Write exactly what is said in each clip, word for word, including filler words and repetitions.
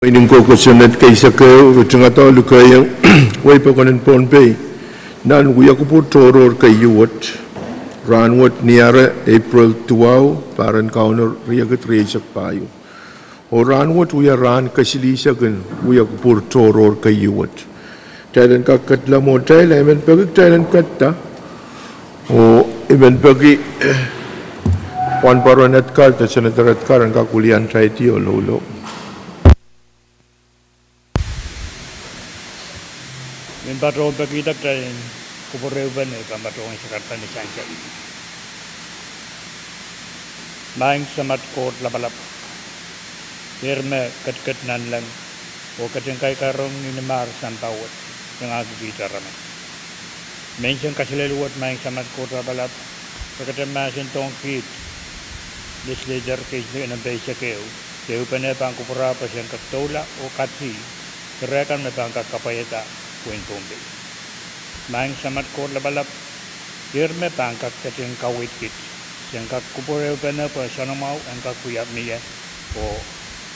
Wehin Kosonned keisek ehu, ritingada oh lukehiong wehi pokon en Pohnpei nan wia kupwur tohrohr keieu wet, rahnwet ni Niare, Epril duwau, pahr en Kauno riekid rieisek pahieu. Oh rahnwet wia rahn kesilihsek en wia kupwur tohrohr keieu wet. Kitail en kak ketla mwohtail, a I men peki kitail en ketla. Oh I men peki Wahnpoaron Edgar, de Senator Edgar en kak wiliandi oh loulou. I men patohwan pekihda kitail en kupwurehupene pahn patohwan sakarada ni sansal. Maing Samat Koht Lapalap, dehr me ketiket nanleng oh ketin kaikarong ni nimar sampah wet, iangahki kitail aramas. Menseng kaselel wet, Maing Samat Koht Lapalap, re ketin mahsendohng kiht legislator keisek en eisek ehu, dehr upene pahn kupwurahpw pwe sen kak doula oh katsih kere kan me pahn kak kapwaiada wehin Pohnpei. Maing Samat Koht Lapalap, dehr me pahn kak ketin kaweid kiht, sen kak kupwurehupene pwe soanamwahu en kak wia mie oh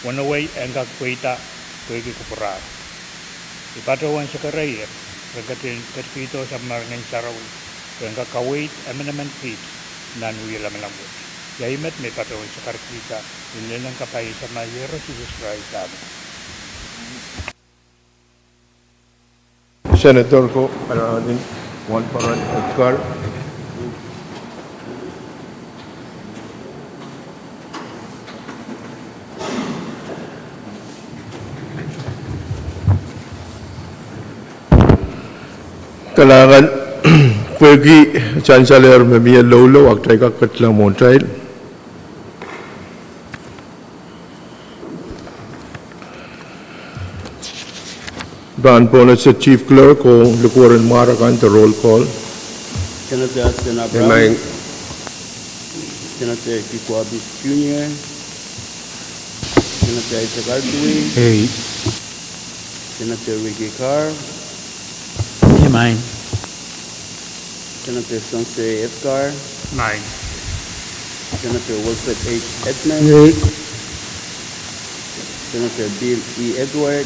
wenewei en kak pweida pwehki kupwurahro. I patohwan sekereier, re ketin ketikihdo Sapwellime Ngehn Sarawi pwe en kak kaweid emenemen kiht nan wia lamalam wet. Iei met me I patohwan sakarkihda ni inenen kapai en Samatail Iehros Sises Krais, amen. Senator ko, Wahnpoaron Edgar. Kalahngan, pwehki sansalehr me mie loulou, a kitail kak ketla mwohtail. Pahn pohnese Chief Clerk oh likwer en mwar akan de roll call. Senator Austin Abraham. Amen. Senator Kiko Abis Junior. Senator Isaac Artui. Ei. Senator Ricky Carl. Amen. Senator Songse Edgar. Amen. Senator Wilfred H. Edmund. Ei. Senator Bill E. Edward.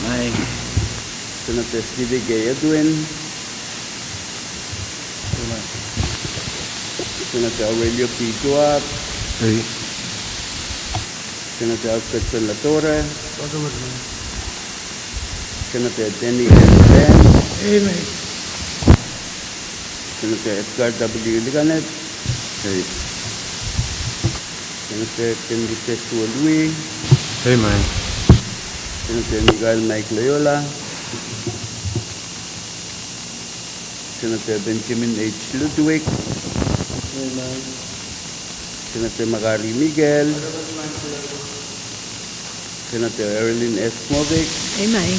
Amen. Senator Stevie K. Edwin. Senator Aurelio P. Joab. Ei. Senator Alfred Latorre. Senator Denny N. Pen. Amen. Senator Edgar W. Liganet. Ei. Senator Ken Joshua Lui. Amen. Senator Michael Mike Loyola. Senator Benjamin H. Ludwig. Amen. Senator Makari Miguel. Senator Erilyn S. Novick. Amen.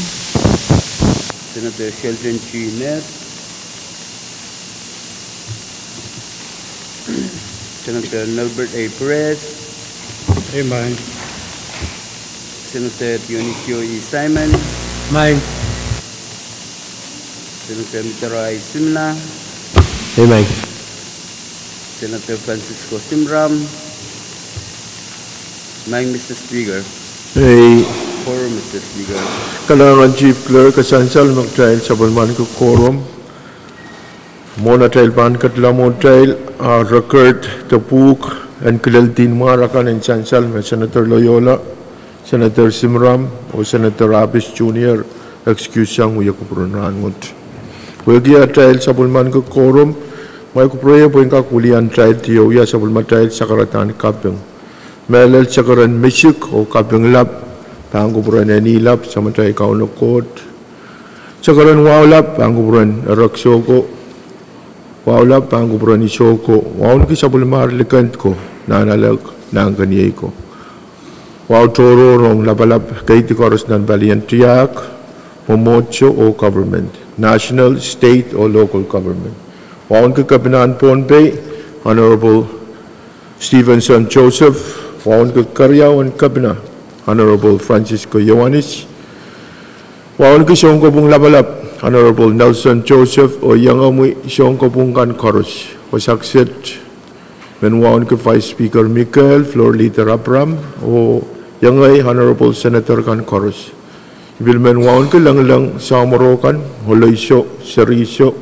Senator Sheldon G. Nett. Senator Nelbert A. Perez. Amen. Senator Dionisio E. Simon. Amen. Senator Mitero I. Simina. Amen. Senator Francisco Simram. Maing Mister Speaker. Ei. Quorum, Mister Speaker. Kalahngan Chief Clerk, e sansal me kitail sapwellimaniki quorum. Mwohn atail pahn ketla mwohtail, a record de pwuhk en kilel dihn mwar akan en sansal me Senator Loyola, Senator Simram, oh Senator Abis Junior excuse sang wia kupwuren rahnwet. Pwehki atail sapwellimaniki quorum, kumwail kupwureier pwe en kak wiliandi atail wia sapwellimatail sakaradahn kaping. Mehlel sakaren misik oh kaping lap, pahn kupwuren Eni Lap, Samatail Kauno Koht. Sakaren wahu lap, pahn kupwuren Erek Soko. Wahu lap, pahn kupwuren Isoko. Wauneki sapwellimar likend ko, nan alek, nan keniei ko. Wahu tohrohr ong lapalap keidi koaros nan palien tiahk, mwomwohdiso oh government, national, state oh local government. Wauneki Kepinahn Pohnpei, Honorable Stevenson Joseph, wauneki keriaun Kepina, Honorable Francisco Ioanis, wauneki sounkopwung lapalap, Honorable Nelson Joseph, oh iangahki sounkopwung kan koaros, oh sakset men wauneki Vice Speaker Mikel, Floor Leader Abraham, oh Iengei Honorable Senator kan koaros. I pil men wauneki lengileng samworo kan, oloiso, seriso,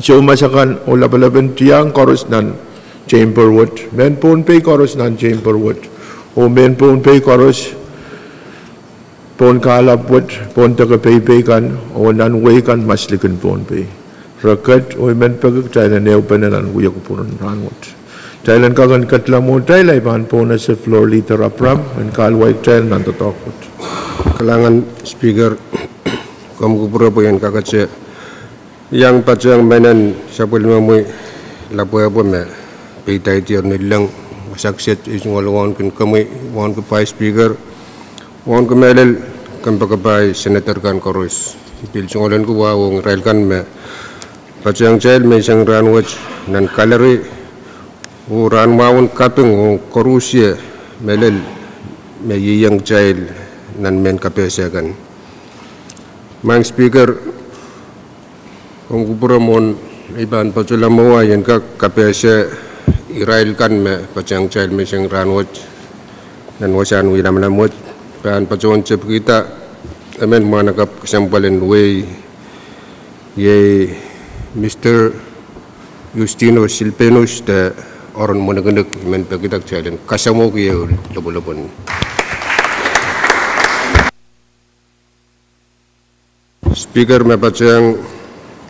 soumas akan oh lapalapen tiahk koaros nan chamber wet, mehn Pohnpei koaros nan chamber wet, oh mehn Pohnpei koaros, pohn kahlap wet, pohn deke peipei kan, oh nan wehi kan mas likin Pohnpei. Re ket oh I men peki kitail en ehupene nan wia kupwuren rahn wet. Kitail en kak en ketlahng mwohtail, I pahn pwonehse Floor Leader Abraham en kahluwa kitail nan doadoahk wet. Kalahngan Speaker, komw kupwure pwe I en kakete iang patehng mehnen sapwellimomwi lapwehpwe me peidaidier ni leng, wasa kiset. I tungoal wauneki komwi, wauneki Vice Speaker, wauneki mehlel kompoakepahi Senator kan koaros. I pil tungoal wauneki wahu ong irail kan me patehng kitail menseng rahn wet nan gallery, oh rahnmwahun kaping ong koarusie mehlel me ieiang kitail nan mehn kapehse kan. Maing Speaker, komw kupwure mwohn I pahn patohla mwowe I en kak kapehse irail kan me patehng kitail menseng rahn wet nan wasahn wia lamalam wet, pahn patohwan tepkihda emen mwahnakapw kesempwal en wehi, iei Mister Justino Silpenus de Oron Mwenikinik. I men pekida kitail en kasamwohki ehu lopwolopwon. Speaker, me patehng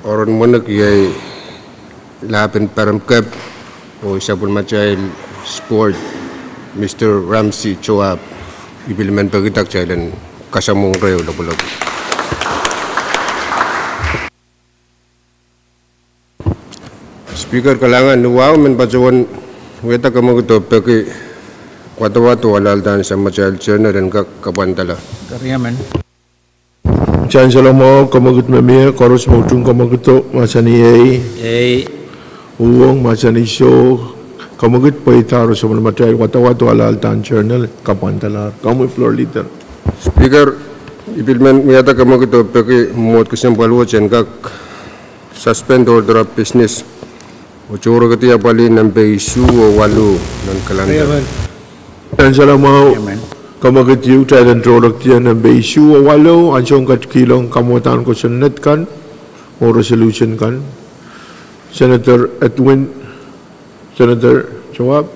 Oron Mwenikinik iei lahpen parem kep oh sapwellimatail sport, Mister Ramsey Joab. I pil men pekida kitail en kasamwohng ehu lopwolopwon. Speaker kalahngan, ni wahu men patohwan wiahda kemwekido peki wadawad oh alahldahr en samatail Journal en kak kapwandala. Sansal mwahu, kemwekid me mie koaros me utung kemwekido mahsanih ei. Uhwong mahsanih soh. Kemwekid pweida, re sapwellimatail wadawad oh alahldahr en Journal kapwandalahr. Komwi Floor Leader. Speaker, I pil men wiahda kemwekido peki mwomwohd kesempwal wet en kak suspend order of business oh tohrekidi apwalih nempe isuh oh waluh nan calendar. Sansal mwahu, kemwekid ieu kitail en tohrekidi nempe isuh oh waluh, ansoun ketikihong kamwadahn kosonned kan oh resolution kan. Senator Edwin, Senator Joab,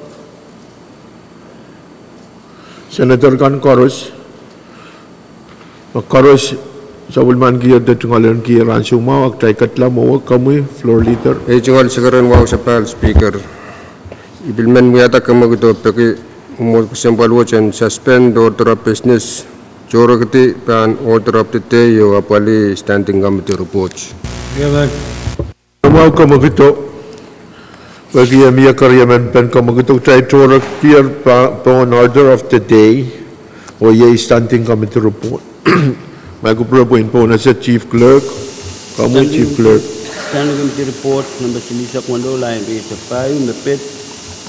Senator kan koaros, me koaros sapwellimaniki de tungoal en kihong ansou mwahu, ah kitail ketla mwowe. Komwi Floor Leader. Ei tungoal sekeren wahu sapahl Speaker. I pil men wiahda kemwekido peki mwomwohd kesempwal wet en suspend order of business, tohrekidi pahn order of the day oh apwalih standing committee report. Mwahu kemwekido, pwehki e mie keriemen pen kemwekido, kitail tohrekidier pohn order of the day oh iei standing committee report. Ma I kupwure pwe I en pwonehse Chief Clerk. Komwi Chief Clerk. Standing committee report nempe silihsek weneu, lain rieisek pahieu, me pid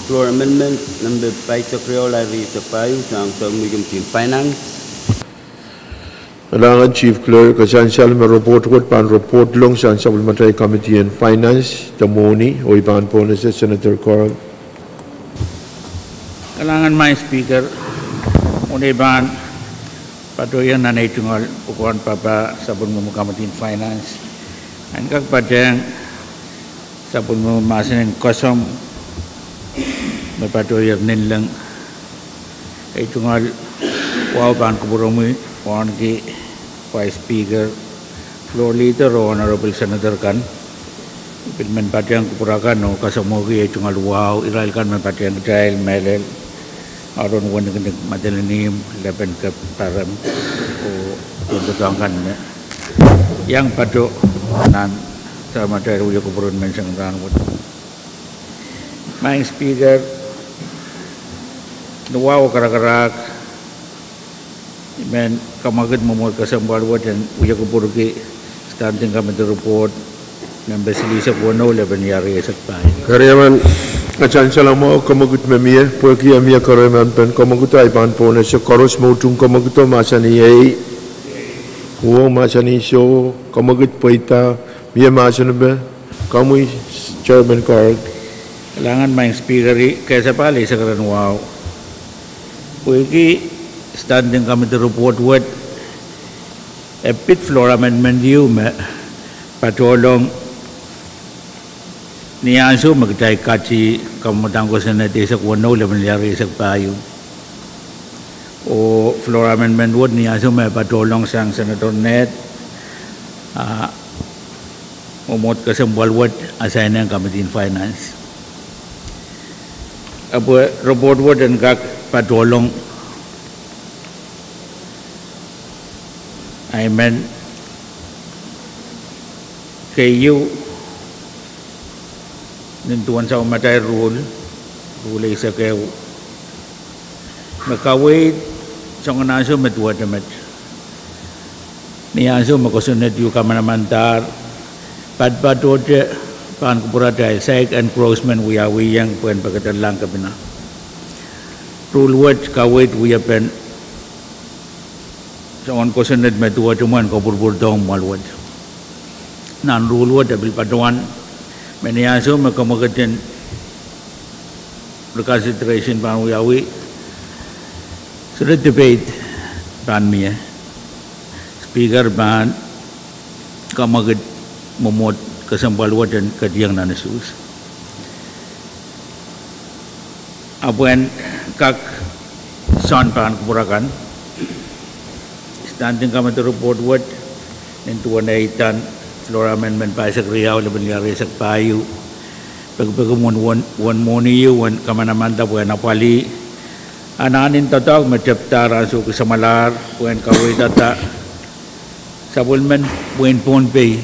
floor amendment nempe pahisek riau, lain rieisek pahieu, sang sapwellimatail committee en finance. Kalahngan Chief Clerk, e sansal me report wet pahn report ong sang sapwellimatail committee en finance de mwohni, oh I pahn pwonehse Senator Carl. Kalahngan Maing Speaker, mwohn ei pahn patohieng nan ei tungoal pwukoahn papah sapwellimomwi committee en finance, I en kak patehng sapwellimomwi mahsen en kosomw me patohier ninleng. Ei tungoal wahu pahn kupwuromwi, wauneki Vice Speaker, Floor Leader oh Honorable Senator kan. I pil men patehng kupwur akan oh kasamwohki ei tungoal wahu irail kan me patehng kitail mehlel, Oron Wenikinik, Madeline Ihmw, Lepin Kep Parem, oh doadoahk kan me iang patoh nan samatail wia kupwuren menseng rahn wet. Maing Speaker, ni wahu karakarahk, I men kemwekid mwomwohd kesempwal wet en wia kupwurki standing committee report nempe silihsek weneu, lepin rieisek pahieu. Keriemen. E sansal mwahu, kemwekid me mie, pwehki e mie keriemen pen kemwekido, I pahn pwonehse koaros me utung kemwekido mahsanih ei. Uhwong mahsanih soh. Kemwekid pweida, mie mahsen epe. Komwi Chairman Carl. Kalahngan Maing Speaker, kesempwal eisek ren wahu. Pwehki Standing Committee report wet, e pid floor amendment ieu me patohlong ni ansou me kitail kati kamwadang kosonned eisek weneu, lepin liar eisek pahieu. Oh floor amendment wet ni ansou me patohlong sang Senator Ned, ah, mwomwohd kesempwal wet asainen Committee on Finance. Ahpw report wet en kak patohlong, I mean, keieu nin duwen sawammatail rule, rule eisek ehu, me kaweid soangen ansou me duwehte met. Ni ansou me kosonned ieu kamanamandahr, patopato te pahn kupwuratail saik engrossment wiawihong pwehn pekederlahng kepina. Rule wet kaweid wiepen soangen kosonned me duwehte mwein kopwurupwurdohng mwoahl wet. Nan rule wet e pil patohwan me ni ansou me kamwekid en reconsideration pahn wiawi, sohte debate pahn mie. Speaker pahn kamwekid mwomwohd kesempwal wet en ketiong nan usuhs. Ahpw en kak sohn pahn kupwur akan, Standing Committee report wet, nin duwen eitan floor amendment pahisek riau, lepin liar eisek pahieu, pekipeki mwohn, mwohn, mwohn mwohni ieu en kamanamanda pwehn apwalih anahnen doadoahk me tepdahr ansou kisamwalahr pwehn kaweidada sapwellimen wehin Pohnpei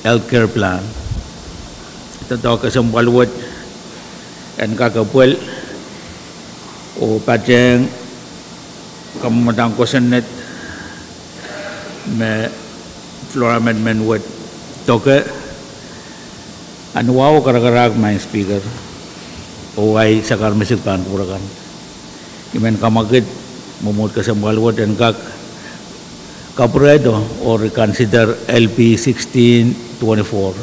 health care plan. Doadoahk kesempwal wet en kak epwel oh patehng kamwadang kosonned me floor amendment wet doke. Ahn wahu karakarahk, Madam Speaker, oh ahi sakar me se pahn kupwur akan. I men kamwekid mwomwohd kesempwal wet en kak kapwurehdo oh reconsider L P sixteen twenty-four.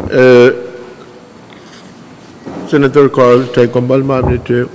Eh, Senator Carl, time komw pali mah minit ehu.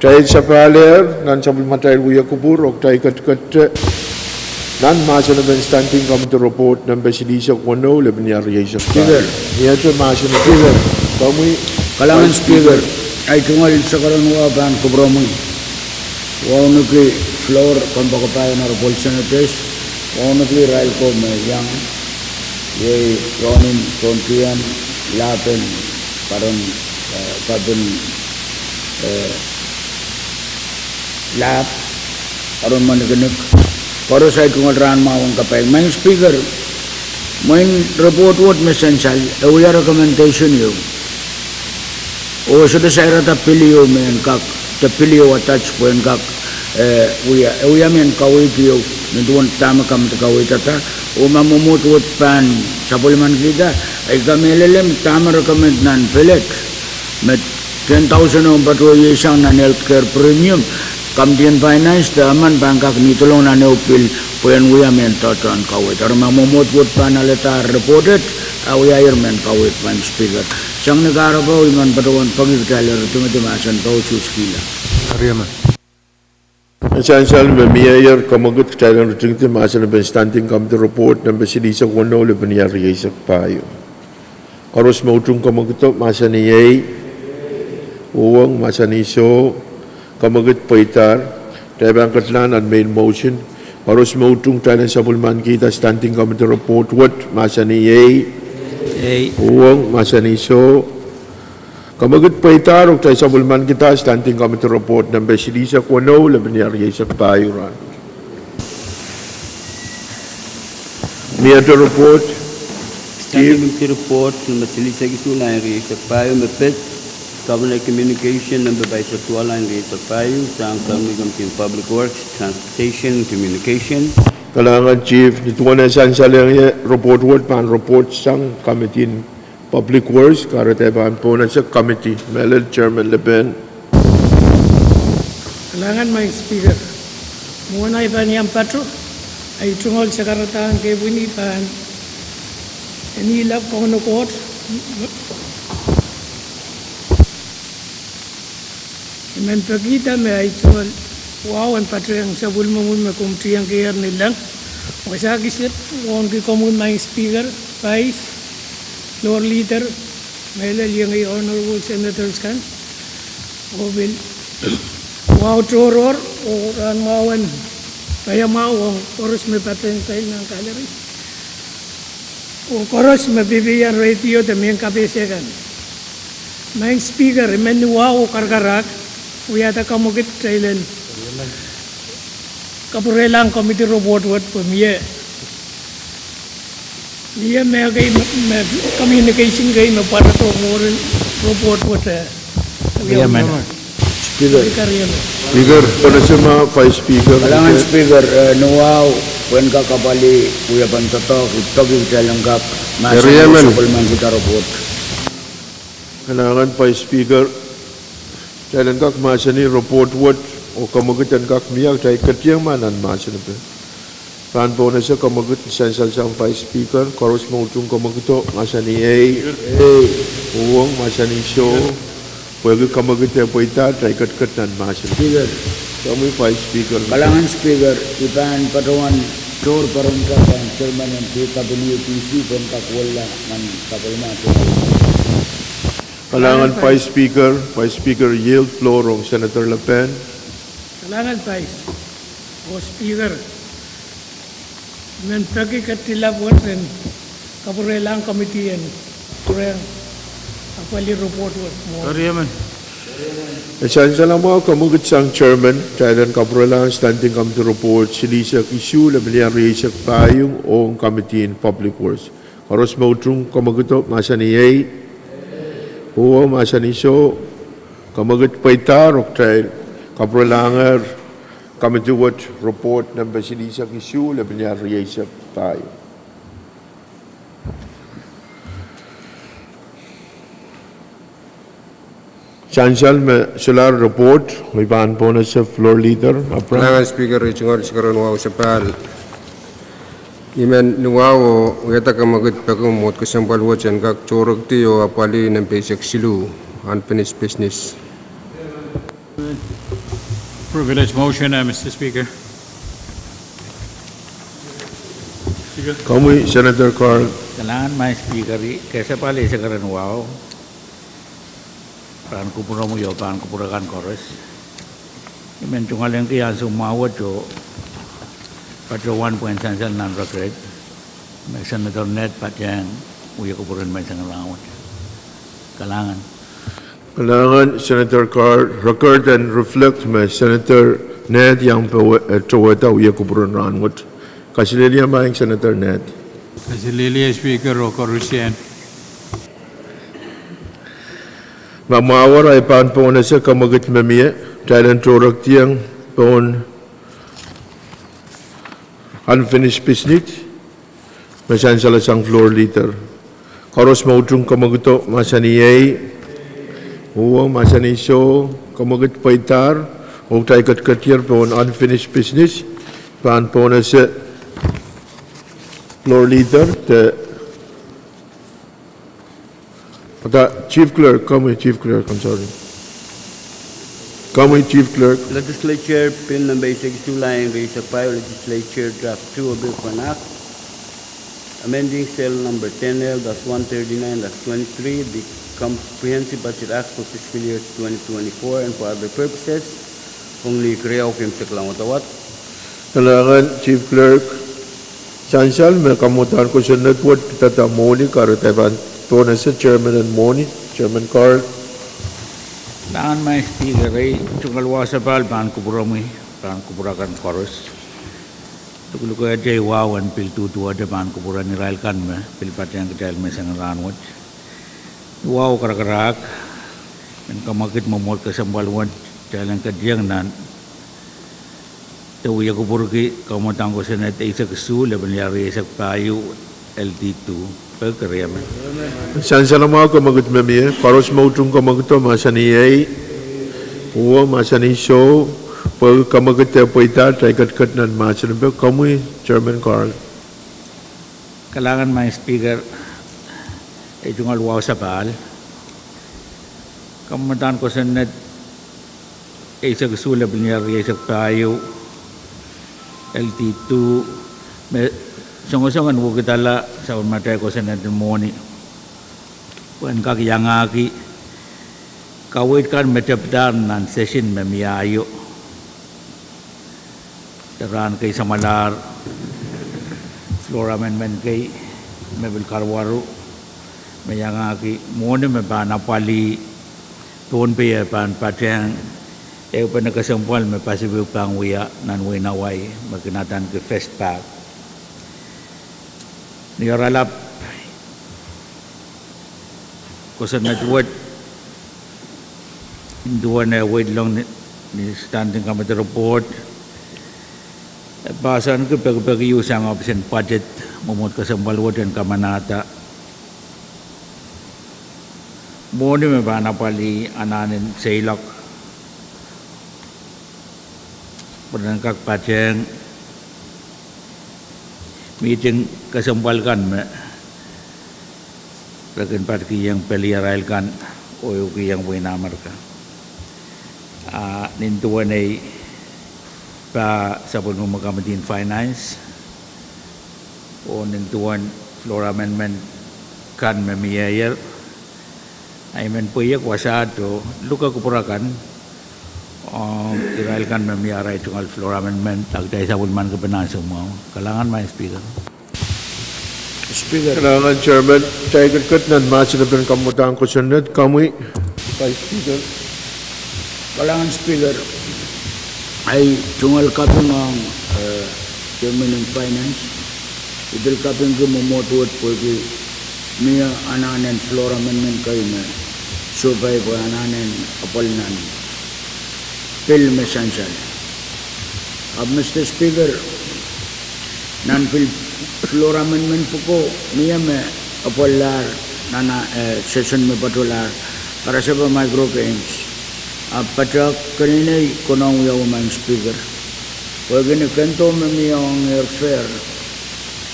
Kitail sapahl ehr nan sapwellimatail wia kupwur oh kitail ketikette nan mahsen en Standing Committee Report nempe silihsek weneu, lepin iar rieisek pahieu. Ni ete mahsen en Speaker. Komwi. Kalahngan Speaker, ahi tungoal sakaradahn wahu pahn kupwuromwi. Wauneki floor kompoakepahi, Honorable Senators, wauneki irail ko me iang, iei Ronin Tohn Tian, Lapen, Paron, eh, Kapin, eh, Lap, Paron Menikinik, koaros ahi tungoal rahn mwahu en kapai. Maing Speaker, mwein report wet me sansal, e wia recommendation ieu. Oh e sohte sairada pil ieu me en kak, de pil ieu attach pwe en kak, eh, wia, e wia me en kaweid ieu, nin duwen dahme komiti kaweidada, oh ma mwomwohd wet pahn sapwellimanikihda, I kamehlele me dahme recommend nan pellet, me ten thousand ong patohwei sang nan health care premium, Committee en Finance de emen pahn kak nidolong nan ehu pil pwe en wia me en doadoahk kaweid. Eri ma mwomwohd wet pahn alehda report et, a wiahier me en kaweid, Maing Speaker. Sang ni kahrepe, I men patohwan peki kitail en ritingedi mahsen pwukat suskila. Sansal me mieier, komwekid kitail en ritingedi mahsen en Standing Committee Report nempe silihsek weneu, lepin iar rieisek pahieu. Koaros me utung komwekido mahsanih ei. Uhwong, mahsanih soh. Komwekid pweidahr. Kitail pahn ketilahng nan main motion. Koaros me utung kitail en sapwellimanikihda Standing Committee Report wet mahsanih ei. Ei. Uhwong, mahsanih soh. Komwekid pweidahr oh kitail sapwellimanikihda Standing Committee Report nempe silihsek weneu, lepin iar rieisek pahieu rahn. Miehte report. Standing Committee Report nempe silihsek isuh, line rieisek pahieu, me pid Governor Communication nempe pahisek duwau, line rieisek pahieu, sang Governor Committee on Public Works, Transportation, Communication. Kalahngan Chief, ni duwen e sansalehng ie, report wet pahn report sang Committee on Public Works, kahrehda e pahn pohnese committee. Mehlel Chairman Lepin. Kalahngan Maing Speaker. Mwohn ahi pahn iang patoh, ahi tungoal sakaradahn kepwini pahn, eni lap Kauno Koht, I men pekihda me ahi tungoal wahu en patehng sapwellime me komw tiengki ni leng. Wasa kiset wauneki komwi Maing Speaker, Vice, Floor Leader, mehlel iengei Honorable Senators kan, oh pil wahu tohrohr, oh rahn mwahu en paiamwahu ong koaros me patehng kitail nan gallery, oh koaros me pepehier radio de mehn kapehse kan. Maing Speaker, I men ni wahu oh karakarahk wiahda komwekid kitail en kapwurelahng committee report wet pwe mie, mie me kei me, me communication kei me pwarodo mwurin report wet, eh, Speaker. Speaker. Speaker. Pohnese ma Vice Speaker. Kalahngan Speaker, eh, ni wahu pwe en kak apwalih wiepen doadoahk, I peki kitail en kak mahsanih sapwellimen kihda report. Kalahngan Vice Speaker, kitail en kak mahsanih report wet, oh komwekid en kak mie, kitail ketieng ma nan mahsen epe. Pahn pohnese komwekid sansal sang Vice Speaker, koaros me utung komwekido mahsanih ei. Uhwong, mahsanih soh. Pwehki komwekid e pweidahr, kitail ketiket nan mahsen. Komwi Vice Speaker. Kalahngan Speaker, I pahn patohwan tohr poaromwi sang Chairman en P W T C pwe en kak wella nan sapwellime. Kalahngan Vice Speaker, Vice Speaker yield floor ong Senator Lepin. Kalahngan Vice, oh Speaker, I men peki ketilap wet en kapwurelahng committee en pwurehng apwalih report wet mwo. E sansal mwahu komwekid sang Chairman, kitail en kapwurelahng Standing Committee Report silihsek isuh, lepin iar rieisek pahieu, ong Committee on Public Works. Koaros me utung komwekido mahsanih ei. Uhwong, mahsanih soh. Komwekid pweidahr oh kitail kapwurelahngehr committee wet report nempe silihsek isuh, lepin iar rieisek pahieu. Sansal me solahr report, I pahn pohnese Floor Leader Abraham. Kalahngan Speaker, iei tungoal sakaradahn wahu sapahl. I men ni wahu oh wiahda komwekid peki mwomwohd kesempwal wet en kak tohrekdi oh apwalih nempe eisek siluh, unfinished business. Privilege motion, uh, Mister Speaker. Komwi Senator Carl. Kalahngan Madam Speaker, kesempwal eisek erein wahu pahn kupwuromwi oh pahn kupwur akan koaros. I men tungoalenki ansou mwahu wet oh patohwan pwehn sansal nan record me Senator Ned patehng wia kupwur en menseng rahnwet. Kalahngan. Kalahngan Senator Carl, record en reflect me Senator Ned iang powe, eh, towehda wia kupwur en rahnwet. Kaselehlie maing Senator Ned. Kaselehlie Speaker oh koarusie. Ma mwahu wet ahi pahn pohnese kemwekid me mie, kitail en tohrekdiong pohn unfinished business me sansal sang floor leader. Koaros me utung kemwekido mahsanih ei, uwo mahsanih soh, kemwekid pweidahr, oh kitail ketiketir pohn unfinished business, pahn pohnese floor leader, de Chief Clerk, komwi Chief Clerk, I'm sorry. Komwi Chief Clerk. Legislature Bill number eisek isuh, lain rieisek pahieu, Legislature Draft two, a bill for an act amending Sel number ten L dash one thirty-nine dash twenty-three, the Comprehensive Budget Act for fiscal year twenty twenty-four and for other purposes. Pwung ni keriau keimwseklahng wadawad. Kalahngan Chief Clerk. Sansal me kamwadahn kosonned wet pidada mwohni, kahrehda pahn pohnese chairman en mwohni, Chairman Carl. Kalahngan Madam Speaker, ei tungoal wahu sapahl pahn kupwuromwi, pahn kupwur akan koaros. Lukelukehte ei wahu en pil duduwehte pahn kupwuren irail kan me pil patehng kitail menseng rahnwet. Wahu karakarahk, en kemwekid mwomwohd kesempwal wet, kitail en ketieng nan de wia kupwurki kamwadahn kosonned eisek isuh, lepin liar rieisek pahieu, L D two. Peki riemen. Sansal mwahu, kemwekid me mie, koaros me utung kemwekido mahsanih ei, uwo mahsanih soh, pwehki kemwekid de pweidahr, kitail ketiket nan mahsen en peki. Komwi Chairman Carl. Kalahngan Madam Speaker, ei tungoal wahu sapahl. Kamwadahn kosonned eisek isuh, lepin liar rieisek pahieu, L D two, me songosong en wekidala sapwellimatail kosonned en mwohni pwehn kak iangahki kaweid kan me tepdahr nan session me mie aio. De rahn kei samwalahr floor amendment kei me pil karuwaru, me iangahki mwohni me pahn apwalih Pohnpei e pahn patehng ehupene kesempwal me Pacific pahn wia nan wehin Hawaii, me kin adaneki FestPac. Ni oaralap kosonned wet, nin duwen e weidlong ni, ni Standing Committee report, e pahsanki pekipeki sang ohpis en budget mwomwohd kesempwal wet en kamanahda mwohni me pahn apwalih anahnen seiloak pwe ren kak patehng mihting kesempwal kan me re kin patkihong peliarail kan oh ehukihong wehin Amerika. A nin duwen ei pah sapwellimomwi Committee en Finance, oh nin duwen floor amendment kan me mieier, a I men pweiek wasaht oh luke kupwur akan ong irail kan me mie arail tungoal floor amendment, a kitail sapwellimaniki pen ansou mwahu. Kalahngan Madam Speaker. Speaker. Kalahngan Chairman, kitail ketiket nan mahsen en pen kamwadahn kosonned, komwi Vice Speaker. Kalahngan Speaker, ei tungoal kaping ong, eh, Chairman en Finance, I pil kapingki mwomwohd wet pwehki mie anahnen floor amendment kei me sohpai pwe anahnen apwal nan pil me sansal. Ahpw Mister Speaker, nan pil floor amendment pwuko mie me apwallahr nan, eh, session me patohlahr, karasepe micro games. Ahpw patohwan keneinei konehng wiawi Madam Speaker, pwehki ni kendo me mie ong ehr fair,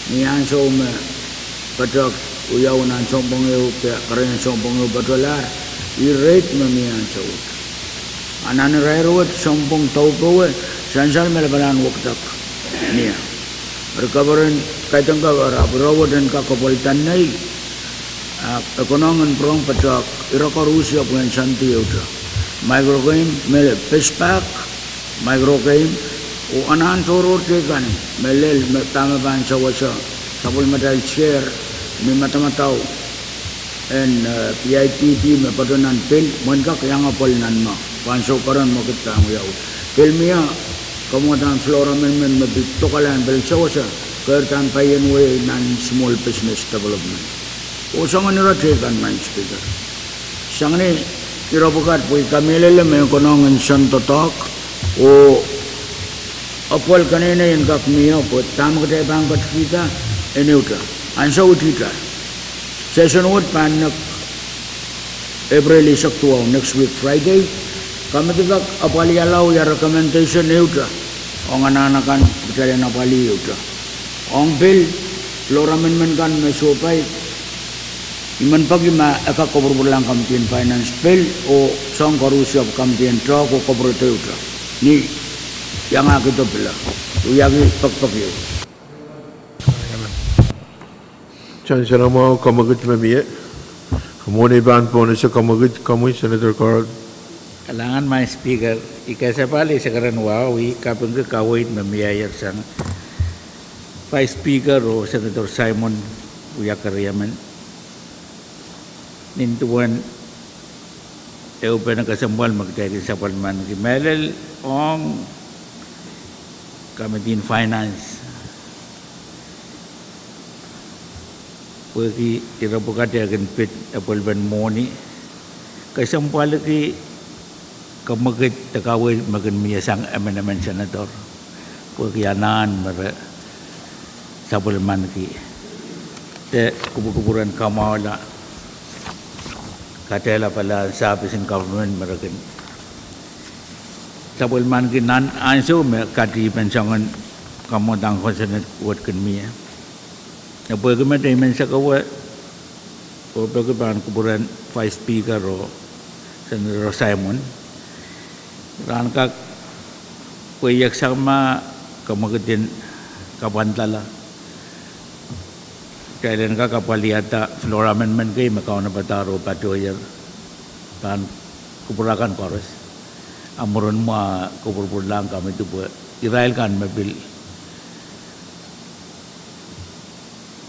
ni ansou me patohwan wiawi nan sounpwong ehu de kerenieng sounpwong ehu patohlahr, ih rate me mie ansou Anahn irair wet sounpwong daupowe, sansal me lapalahn wekidek mie. Eri kaperen kaidehn kak, ahpw ire wet en kak kopwal danei, ah, e konehng en pwurehng patohk ire koaros pwe en sandi ehute. Microclaim, me pesepahk, microclaim, oh anahn tohrohr teikan, me lel, me dahme pahn sewese, sapwellimatail share, ni madamadau en, eh, P I P P me patoh nan pil, mwein kak iang apwal nan mwo, pwe ansou keren mwekid pahn wiawi. Pil mie, kamwadang floor amendment me pil dokalahn pil sewese, keirdahn paien wehi nan Small Business Development. Oh soangen ire teikan, Madam Speaker. Sang ni ire pwukat pwe I kamehlele me konehng en sen doadoahk, oh apwal keneinei en kak mie pwe dahme kitail pahn ketikihda, en ehute. Ansou itihte. Session wet pahn nek April eisek duwau, next week Friday. Komiti pak apwalihala wia recommendation ehute. Ong anahn akan kitail en apwalih ehute. Ong pil, floor amendment kan me sohpai, I men peki ma e kak kapwurpwurlahng Committee en Finance pil, oh soang koaros ahpw Committee en Doadoahk oh kapwurehte ehute. Ni iangahki dohpila, wiahki pekipeki. Johnson, amwail kamwekid me mie. Mwohni pahn pohnese kamwekid, komwi Senator Carl. Kalahngan Madam Speaker, I kesempwal eisek ren wahu, I kapingki kaweid me mieier sang Vice Speaker oh Senator Simon wia keriemen. Nin duwen ehupene kesempwal me kitail kin sapwellimaniki mehlel ong Committee en Finance, pwehki ire pwukat e kin pid apwalipen mwohni, kesempwaliki kamwekid de kaweid me kin mie sang emenemen Senator, pwehki anahn me re sapwellimaniki de kupwukupwur en kamwahula, katehla pala service en government me re kin sapwellimaniki nan ansou me kadipen soangen kamwadang kosonned wet kin mie. E pwehki met I men sekewe, oh peki pahn kupwuren Vice Speaker oh Senator Simon, rahn kak pwe I eksang ma kamwekid en kapwandala, kitail en kak apwalihada floor amendment kei me kaunopada oh patohier pahn kupwur akan koaros. A mwurin mwo e kupwurpwurlahng komiti pwe irail kan me pil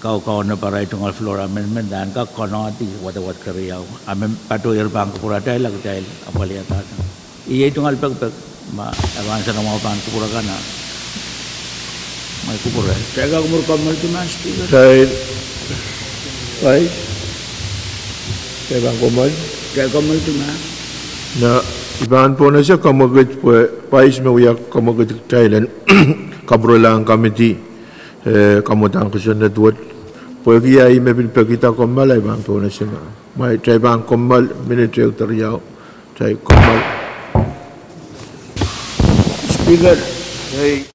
kaukaunopada tungoal floor amendment, e en kak konohdi wadawad keriau. A me patohier pahn kupwur atail, a kitail apwalihadas. Iei tungoal pekipek, ma e pahn soanamwahu pahn kupwur akan, ma I kupwure. Kitail kak mwur kommoaldi ma Speaker. Kitail, Vice, kitail pahn kommoal. Kitail kommoaldi ma. Na, I pahn pohnese kamwekid pwe Vice me wia kamwekid kitail en kapwurelahng komiti, eh, kamwadang kosonned wet. Pwehki ahi me pil pekihda kommoal, I pahn pohnese ma. Ma kitail pahn kommoal, minit ehu de riau, kitail kommoal. Speaker. Ei.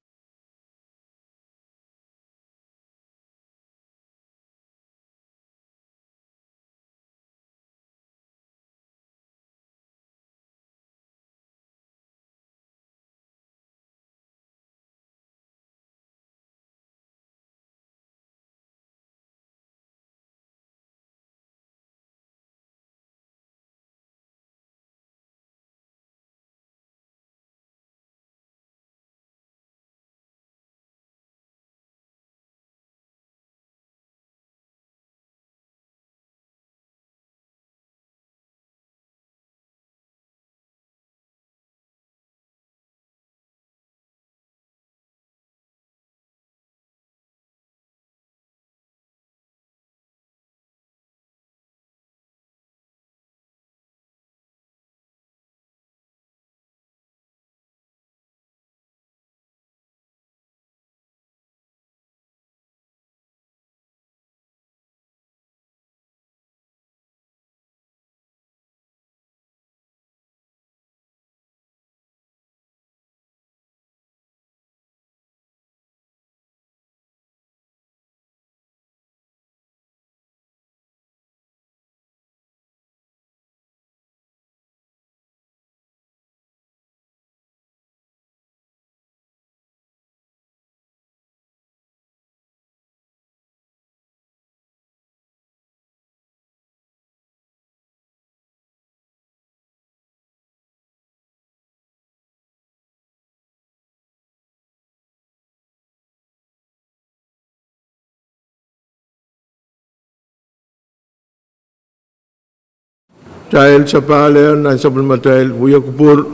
Kitail sapahl nan sapwellimatail wia kupwur,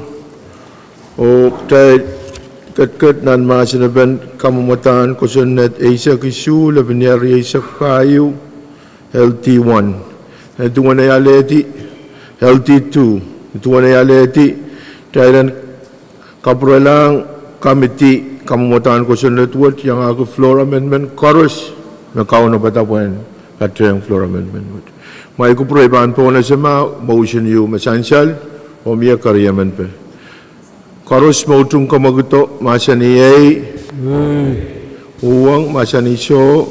oh kitail ketiket nan mahsenepen kamwomwadahn kosonned eisek isuh, lepin eisek pahieu, L D one. Duwen ei alehdi, L D two. Duwen ei alehdi, kitail en kapwurelahng kamidi kamwomwadahn kosonned wet, iangahki floor amendment koaros me kaunopada pwehn patehng floor amendment wet. Ma I kupwure I pahn pohnese ma motion ieu me sansal, oh mie keriemen pe. Koaros me utung kamwakido mahsanih ei. Uhwong mahsanih soh.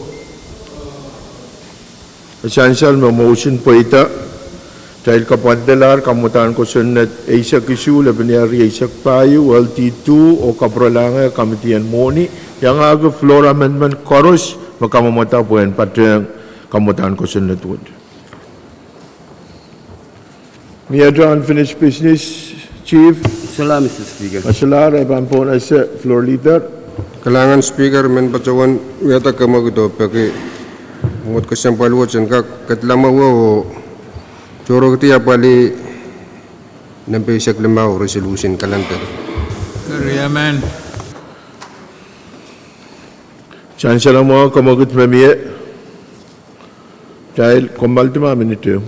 Sansal me motion pweida. Kitail kapwandelahr kamwomwadahn kosonned eisek isuh, lepin eisek pahieu, L D two, oh kapwurelahng kamidien mwohni, iangahki floor amendment koaros me kamwomwada pwehn patehng kamwomwadahn kosonned wet. Mie unfinished business, Chief? Solahr, Mister Speaker. Solahr, I pahn pohnese floor leader. Kalahngan Speaker, men patohwan wiahda kamwakido peki mwomwohd kesempwal wet en kak kedlahng mwowe oh tohrokdi apwalih nempe eisek limau, resolution calendar. Keriemen. Sansal mwahu, kamwakid me mie. Kitail kommoaldi ma minit ehu.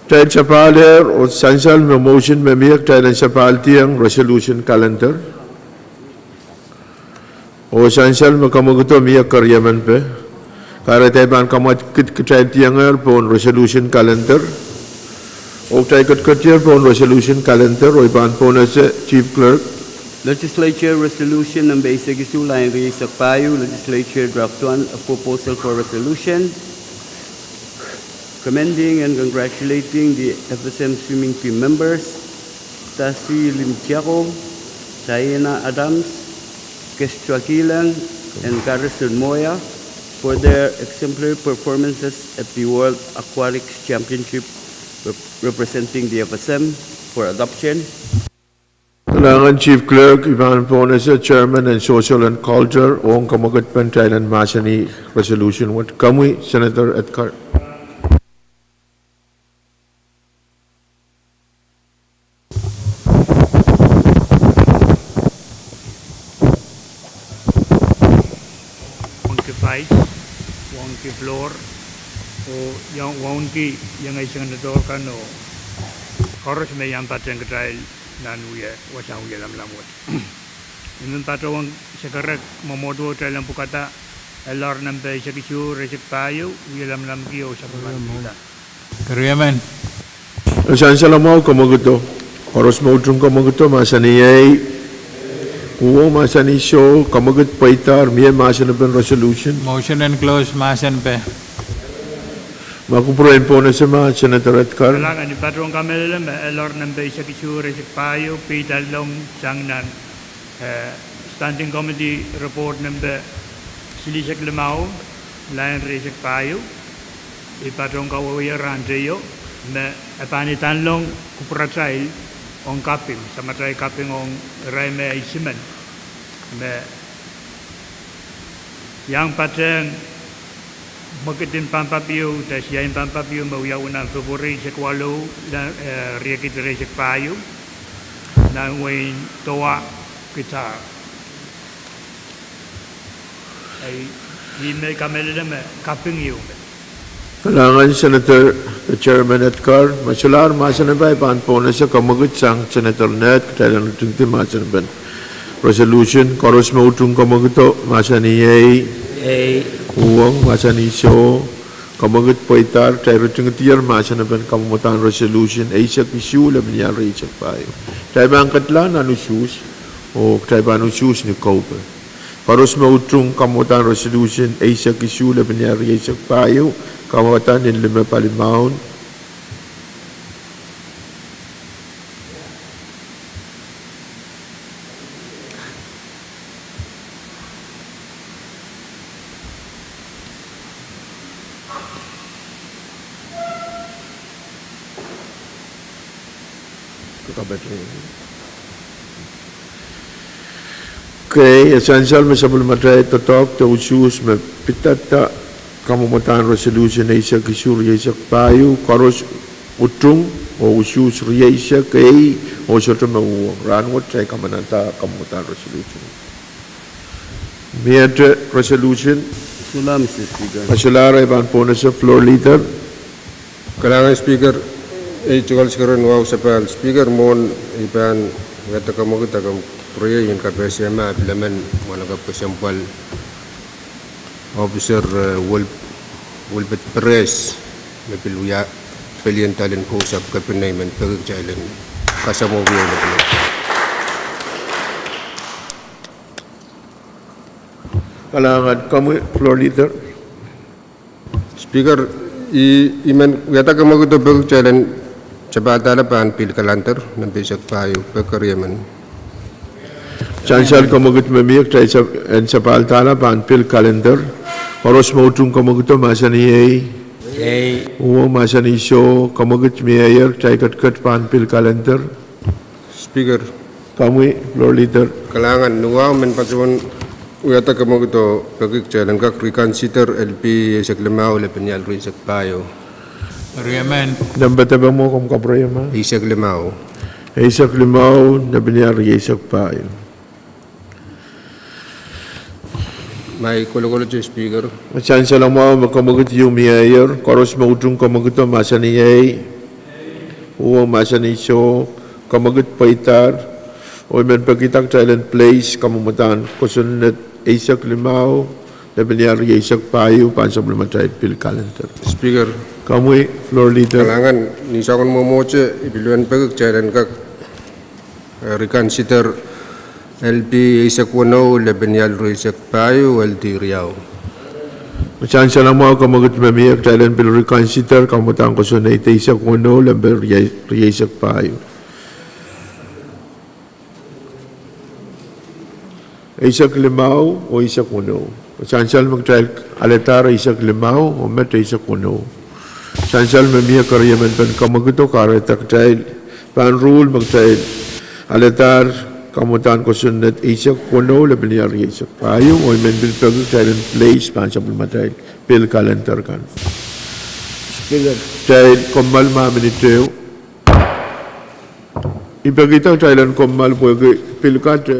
Kitail sapahl ehr oh sansal me motion me mie, kitail en sapahldiong resolution calendar. Oh sansal me kamwakido mie keriemen pe. Kahrehda I pahn kamwakid kitail diong ehr pohn resolution calendar. Oh kitail ketiketier pohn resolution calendar oh I pahn pohnese Chief Clerk. Legislature Resolution number eisek isuh, lain rieisek pahieu, Legislature Draft One, a proposal for resolution commending and congratulating the F S M swimming team members, Tasi Limtiako, Diana Adams, Kestra Kilang, and Garrison Moya for their exemplary performances at the World Aquatics Championship rep-, representing the F S M for adoption. Kalahngan Chief Clerk, I pahn pwonehse Chairman en Social and Culture ong kamwekid pen kitail en mahsanih resolution wet. Komwi, Senator Edgar. Wauneki Vice, wauneki Floor, oh wauneki iang eisek en doadoahk kan oh koaros me iang patehng kitail nan wia, wasahn wia lamalam wet. I men patohwan sekerek mwomwohdiso kitail en pwukada, elar nempe eisek isuh, rieisek pahieu, wia lamalamki oh sapwellimaniki. Keriemen. Sansal mwahu, kamwekid o. Koaros me utung kamwekid o, mahsanih ehi. Uhwong, mahsanih soh. Kamwekid pweidahr, mie mahsen pen resolution? Motion en close mahsen pe. Ma kupwuren pwonehse ma, Senator Edgar. Kalahngan, I patohwan kamehlele me elar nempe eisek isuh, rieisek pahieu, peidalong sang nan eh, Standing Committee Report nempe silihsek limau, lain rieisek pahieu. I patohwan kawehwehie rahn teio me e pahn idanlong kupwuratail ong kaping, samatail kaping ong irail me isimen me iang patehng mwekid en pampap ieu, de siain pampap ieu me wiawi nan February eisek waluh, eh, riekid rieisek pahieu, nan wehin Doha, Qatar. Ei, I men kamehlele me kaping ieu me. Kalahngan Senator, Chairman Edgar, ma solahr mahsen pai, I pahn pwonehse kamwekid sang Senator Ned, kitail en ritingdi mahsen pen resolution. Koaros me utung kamwekid o, mahsanih ehi. Ehi. Uhwong, mahsanih soh. Kamwekid pweidahr, kitail ritingdier mahsen pen kamwomwdahn resolution eisek isuh, lepin ial rieisek pahieu. Kitail pahn ketlahng nan usuhs, oh kitail pahn usuhs ni koupe. Koaros me utung kamwomwdahn resolution eisek isuh, lepin ial rieisek pahieu, kamwomwdahn nin lime palimaun. Kei, e sansal me sapwellimatail doadoahk de usuhs me pidada kamwomwdahn resolution eisek isuh, rieisek pahieu, koaros utung, oh usuhs rieisek, ehi, oh sohte me uhwong. Rahnwet kitail kamananda kamwomwdahn resolution. Miehte resolution? Solahr, Mister Speaker. Ma solahr, I pahn pwonehse Floor Leader. Kalahngan Speaker, ei tikal sekeren wahu sapahl Speaker, mwohn I pahn wiahda kamwekid, I kin pwurehng kapehse ma I pil emen mwahnakapw kesempwal Officer, eh, Wil-, Wilbert Perez, me pil wia pelien dahlen House of Cabinet, I men peki kitail en kasamwohki lepin. Kalahngan, komwi Floor Leader. Speaker, I, I men wiahda kamwekid oh peki kitail en sapahl dahla pahn pil calendar, nempe eisek pahieu, peki keriemen. Sansal kamwekid me mie, kitail sap-, en sapahl dahla pahn pil calendar. Koaros me utung kamwekid o, mahsanih ehi. Ehi. Uhwong, mahsanih soh. Kamwekid mieier, kitail ketiket pahn pil calendar. Speaker. Komwi Floor Leader. Kalahngan, ni wahu I men patohwan wiahda kamwekid oh peki kitail en kak reconsider L P eisek limau, lepin ial rieisek pahieu. Keriemen. Nempe depe mwo, komw kapwurehiong ma? Eisek limau. Eisek limau, lepin ial rieisek pahieu. Mai kolokolete Speaker. Sansal mwahu me kamwekid ieu mieier, koaros me utung kamwekid o, mahsanih ehi. Uhwong, mahsanih soh. Kamwekid pweidahr, oh I men pekihda kitail en place kamwomwdahn kosonned eisek limau, lepin ial rieisek pahieu, pahn sapwellimatail pil calendar. Speaker. Komwi Floor Leader. Kalahngan, ni soangen mwomwohdiso I pil peki kitail en kak, eh, reconsider L P eisek weneu, lepin ial rieisek pahieu, L D riau. Sansal mwahu, kamwekid me mie, kitail en pil reconsider kamwadahn kosonned eisek weneu, lepin rieisek pahieu. Eisek limau oh eisek weneu. Sansal me kitail alehdahr eisek limau oh met eisek weneu. Sansal me mie, keriemen pahn kamwekid oh kahrehda kitail pahn rule me kitail alehdahr kamwadahn kosonned eisek weneu, lepin ial rieisek pahieu, oh I men pil peki kitail en place pahn sapwellimatail pil calendar kan. Kitail kommoal ma minit ehu. I pekihda kitail en kommoal pwehki pil kat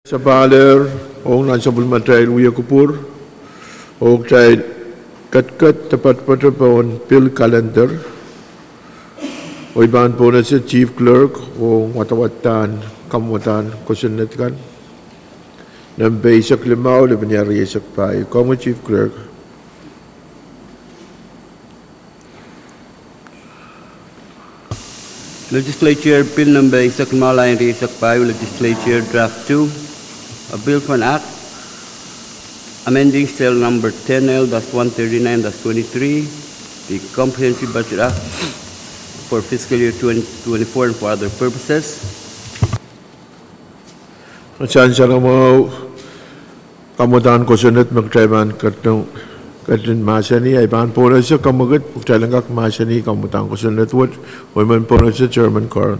Sapwelehr ong nan sapwellimatail wia kupwur, oh kitail ketiket de poatopoat pohn pil kalender, oh I pahn pohnese Chief Clerk ong wadawadahn kamwadahn kosonned kan, nempe eisek limau, lepin iar rieisek pahieu. Komwi Chief Clerk. Legislature Bill number eisek limau, lain rieisek pahieu, Legislature Draft two, a bill for an act amending serial number ten L dash one thirty-nine dash twenty-three, the Comprehensive Budget Act for fiscal year twenty twenty-four and for other purposes. Sansal mwahu, kamwadahn kosonned me kitail pahn ketin, ketin mahsanih, I pahn pohnese kamwekid pwe kitail en kak mahsanih kamwadahn kosonned wet, oh I men pohnese Chairman Carl.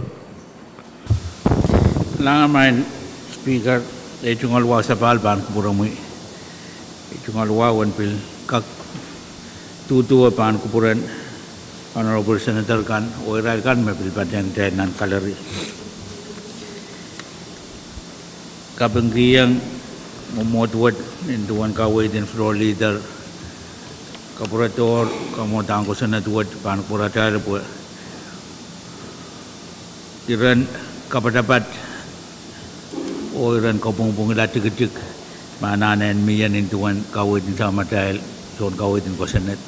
Langen maing Speaker, ei tungoal wahu sapahl pahn kupwuromwi. Ei tungoal wahu en pil kak duhduwe pahn kupwuren Honorable Senator kan, oh irail kan me pil patehng kitail nan gallery. Kapingkihong mwomwohd wet nin duwen kaweid en Floor Leader, kapwurehdohr kamwadahn kosonned wet pahn kupwuratail pwe iren kapatapat oh iren kapwungpwungila tikitik me anahne mie nin duwen kaweid en samatail, soun kaweid en kosonned.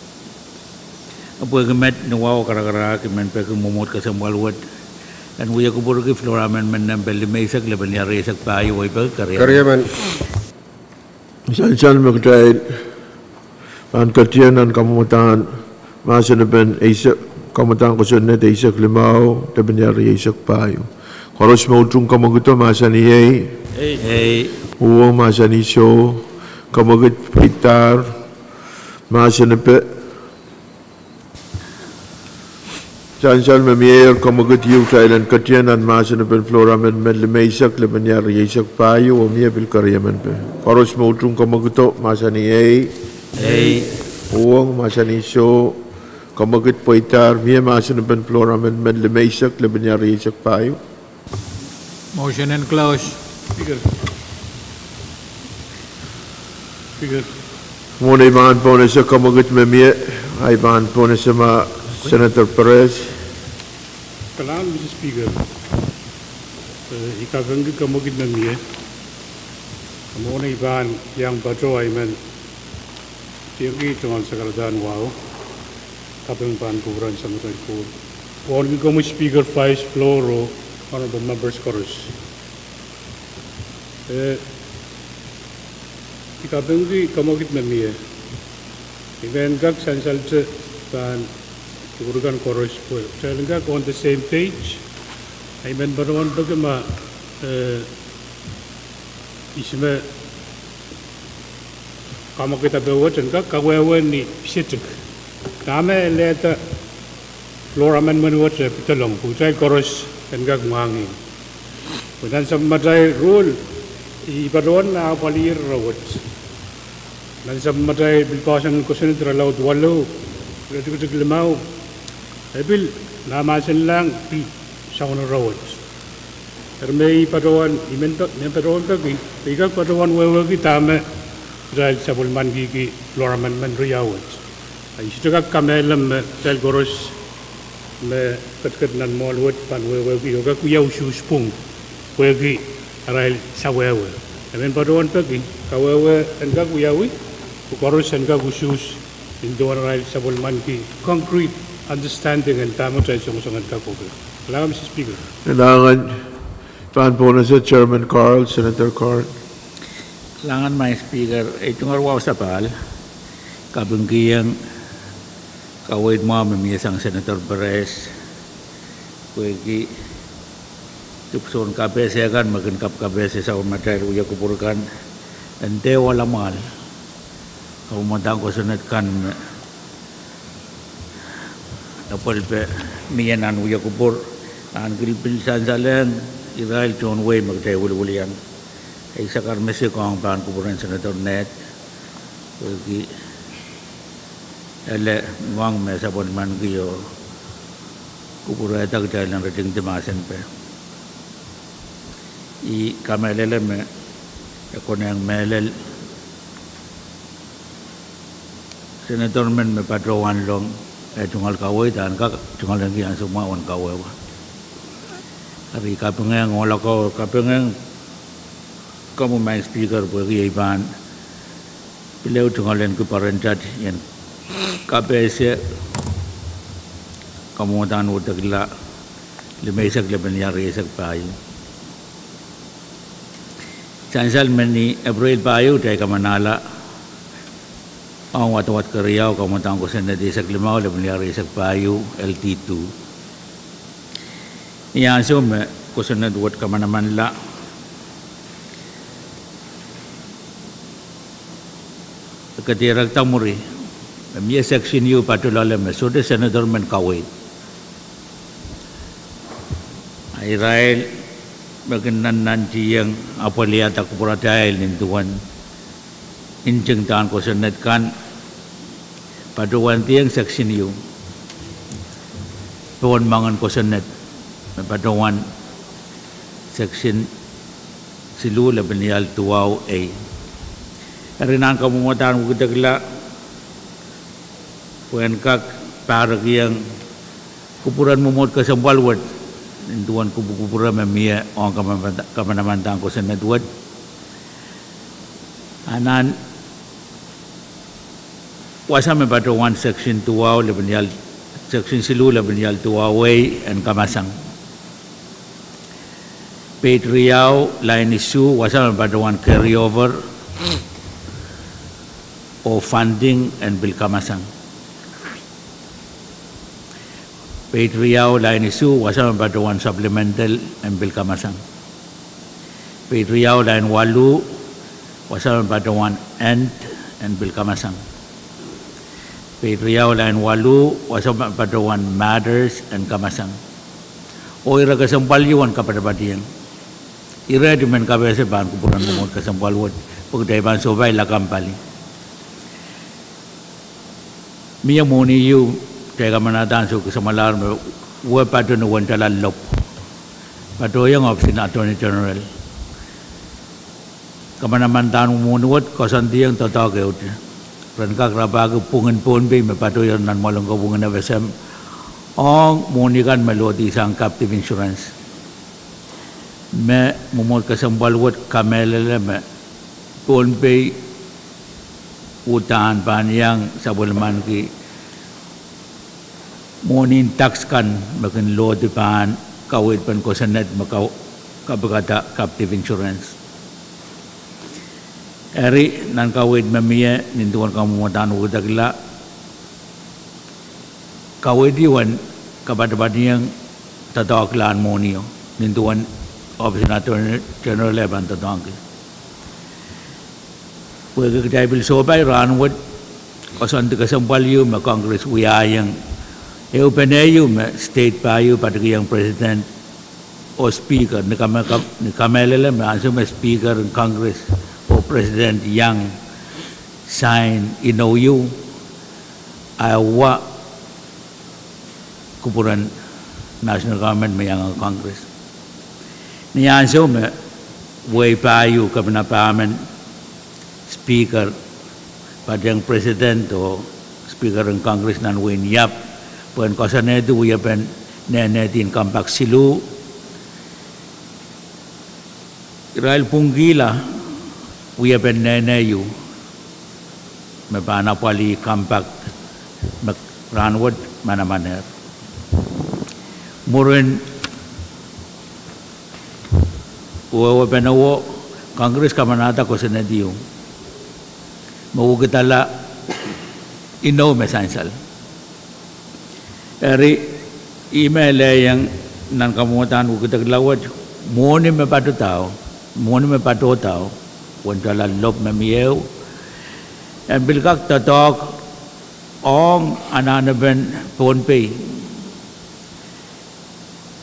Pwehki met ni wahu karakarahk, I men peki mwomwohd kesempwal wet en wia kupwurki Floor Amendment nempe limeisek, lepin iar rieisek pahieu, oh I peki keriemen. Sansal me kitail pahn ketin nan kamwadahn mahsenepen eisek, kamwadahn kosonned eisek limau, lepin iar rieisek pahieu. Koaros me utung kamwekido mahsanih ei. Uhwong mahsanih soh. Kamwekid pweidahr. Mahsenepe Sansal me mie, kamwekid ieu kitail en ketin nan mahsenepen Floor Amendment limeisek, lepin iar rieisek pahieu, oh mie pil keriemen pe. Koaros me utung kamwekido mahsanih ei. Uhwong mahsanih soh. Kamwekid pweidahr. Mie mahsenepen Floor Amendment limeisek, lepin iar rieisek pahieu. Motion en close. Mwohn ei pahn pohnese kamwekid me mie, I pahn pohnese ma Senator Perez. Kalahngan Mister Speaker, I kapingki kamwekid me mie. Mwohn ei pahn iang patoh, I men tiengki tungoal sakaradahn wahu, kaping pahn kupwuren Samatail Koht. Wauneki komwi Speaker, Vice, Floor oh Honorable Members koaros. I kapingki kamwekid me mie. I men kak sansalte pahn kupwur kan koaros pwe kitail en kak on the same page. I men patohwan peki ma ihs me kamwekid ape wet en kak kawehwe ni pisitik dahme lehda Floor Amendment wet e pedolong pwe kitail koaros en kak mwahngih. Pwe nan sapwellimatail rule I patohwan me apwalih ire wet. Nan sapwellimatail pil poahsoan en kosonned irelaud waluh, iretikitik limau, e pil mahmahsenlahng pil soangen ire wet. Eri me I patohwan, I men patohwan peki, I kak patohwan wehwehki dahme kitail sapwellimanikihki Floor Amendment riau wet. I sohte kak kamehlele me kitail koaros me ketiket nan mwoahl wet pahn wehwehki oh kak wia usuhs pwung pwehki arail sawehwe. I men patohwan peki kawehwe en kak wiawi pwe koaros en kak usuhs nin duwen arail sapwellimaniki concrete understanding en dahme kitail songosong en kak wehwehki. Kalahngan Mister Speaker. Kalahngan, pahn pohnese Chairman Carl, Senator Carl. Kalahngan maing Speaker, ei tungoal wahu sapahl, kapingkihong kaweid mwahu me mie sang Senator Perez pwehki dipwisoun kapehse kan me kin kapkapehse sapwellimatail wia kupwur kan en dehr wahla mwahl kamwadahn kosonned kan me epwelpe mie nan wia kupwur. Ahn kil pil sansalehng irail tohn wehi me kitail wiliwilian. Ei sakar mese koang pahn kupwuren Senator Ned pwehki ele mwang me sapwellimaniki oh kupwurehda kitail nan ritingdi mahsen pe. I kamehlele me E konehng mehlel, senator men me patohwanlong, e tungoal kaweid, ahn kak tungoalenki ansou mwahu en kawehwe. Eri kapingehng ohlako, kapingehng komwi Madam Speaker pwehki ei pahn pil ehu tungoalenki pwarentahte ien kapehse kamwadahn wudekla limeisek lepin iar rieisek pahieu. Sansal me ni April pahieu, kitail kamanahla ong wadawad keriau, kamwadahn kosonned eisek limau lepin iar rieisek pahieu, L T two. Ni ansou me kosonned wet kamanamanla, e kedirekda mwuri me mie section ieu patoh loale me sohte senator men kaweid. A irail me kin nannantihong apwalihada kupwuratail nin duwen ntingdahn kosonned kan, patohwandihong section ieu pohn moangen kosonned me patohwan section siluh lepin ial duwau ei. Eri nan kamwadahn wukidekla pwehn kak pahrekiong kupwuren mwomwohd kesempwal wet, nin duwen kupwukupwure me mie ong kamanamandahn kosonned wet. A nan wasa me patohwan section duwau lepin ial, section siluh lepin ial duwau ei en kamasang. Peid riau, lain isuh, wasa me patohwan carry over oh funding en pil kamasang. Peid riau, lain isuh, wasa me patohwan supplemental en pil kamasang. Peid riau, lain waluh, wasa me patohwan and en pil kamasang. Peid riau, lain waluh, wasa me patohwan matters en kamasang. Oh ire kesempwal ieu en kapadapadiong. Ire di men kapehse pahn kupwuren mwomwohd kesempwal wet, pwe kitail pahn sohpai lakapw pali. Mie mwohni ieu, kitail kamanahda ansou kisamwalahr me wia patoh ni wendala lop, patohiong ohpisin Attorney General. Kamanamandahn mwohni wet koasoandiong doadoahk ehute. Ren kak rapahki pwungen Pohnpei me patohier nan mwoalen kopwungen F S M ong mwohni kan me lohdi sang captive insurance. Me mwomwohd kesempwal wet kamehlele me Pohnpei uhdahn pahn iang sapwellimaniki mwohnin tax kan me kin lohdi pahn kaweidpen kosonned me ka, kapikada captive insurance. Eri nan kaweid me mie nin duwen kamwadahn wukidekla, kaweid ieu en kapadapadiong doadoahklahn mwohnio, nin duwen ohpisin Attorney General e pahn doadoahngki. Pwehki kitail pil sohpai rahnwet, koasoandi kesempwal ieu me Congress wiahiong, ehupene ieu me state pahieu patikihong President oh Speaker, ni kame, kam, ni kamehlele me ansou me Speaker en Congress oh President iang sign inou ieu, a e wa kupwuren national government me iang Congress. Ni ansou me wehi pahieu, kepina pahmen, Speaker, patehng President oh Speaker en Congress nan wehin Iap, pwehn koasoanehdi wiepen nehnehdi en Compact siluh, irail pwungkihla wiepen nehneh ieu me pahn apwalih Compact me rahnwet manamanehr. Mwurin wehwehpene wo, Congress kamanahda kosonned ieu me wukidala inou me sansal. Eri, ih me lehiong nan kamwadahn wukidekla wet, mwohni me patohdao, mwohni me patohdao, wendala lop me mie ehu, en pil kak doadoahk ong anahnepen Pohnpei,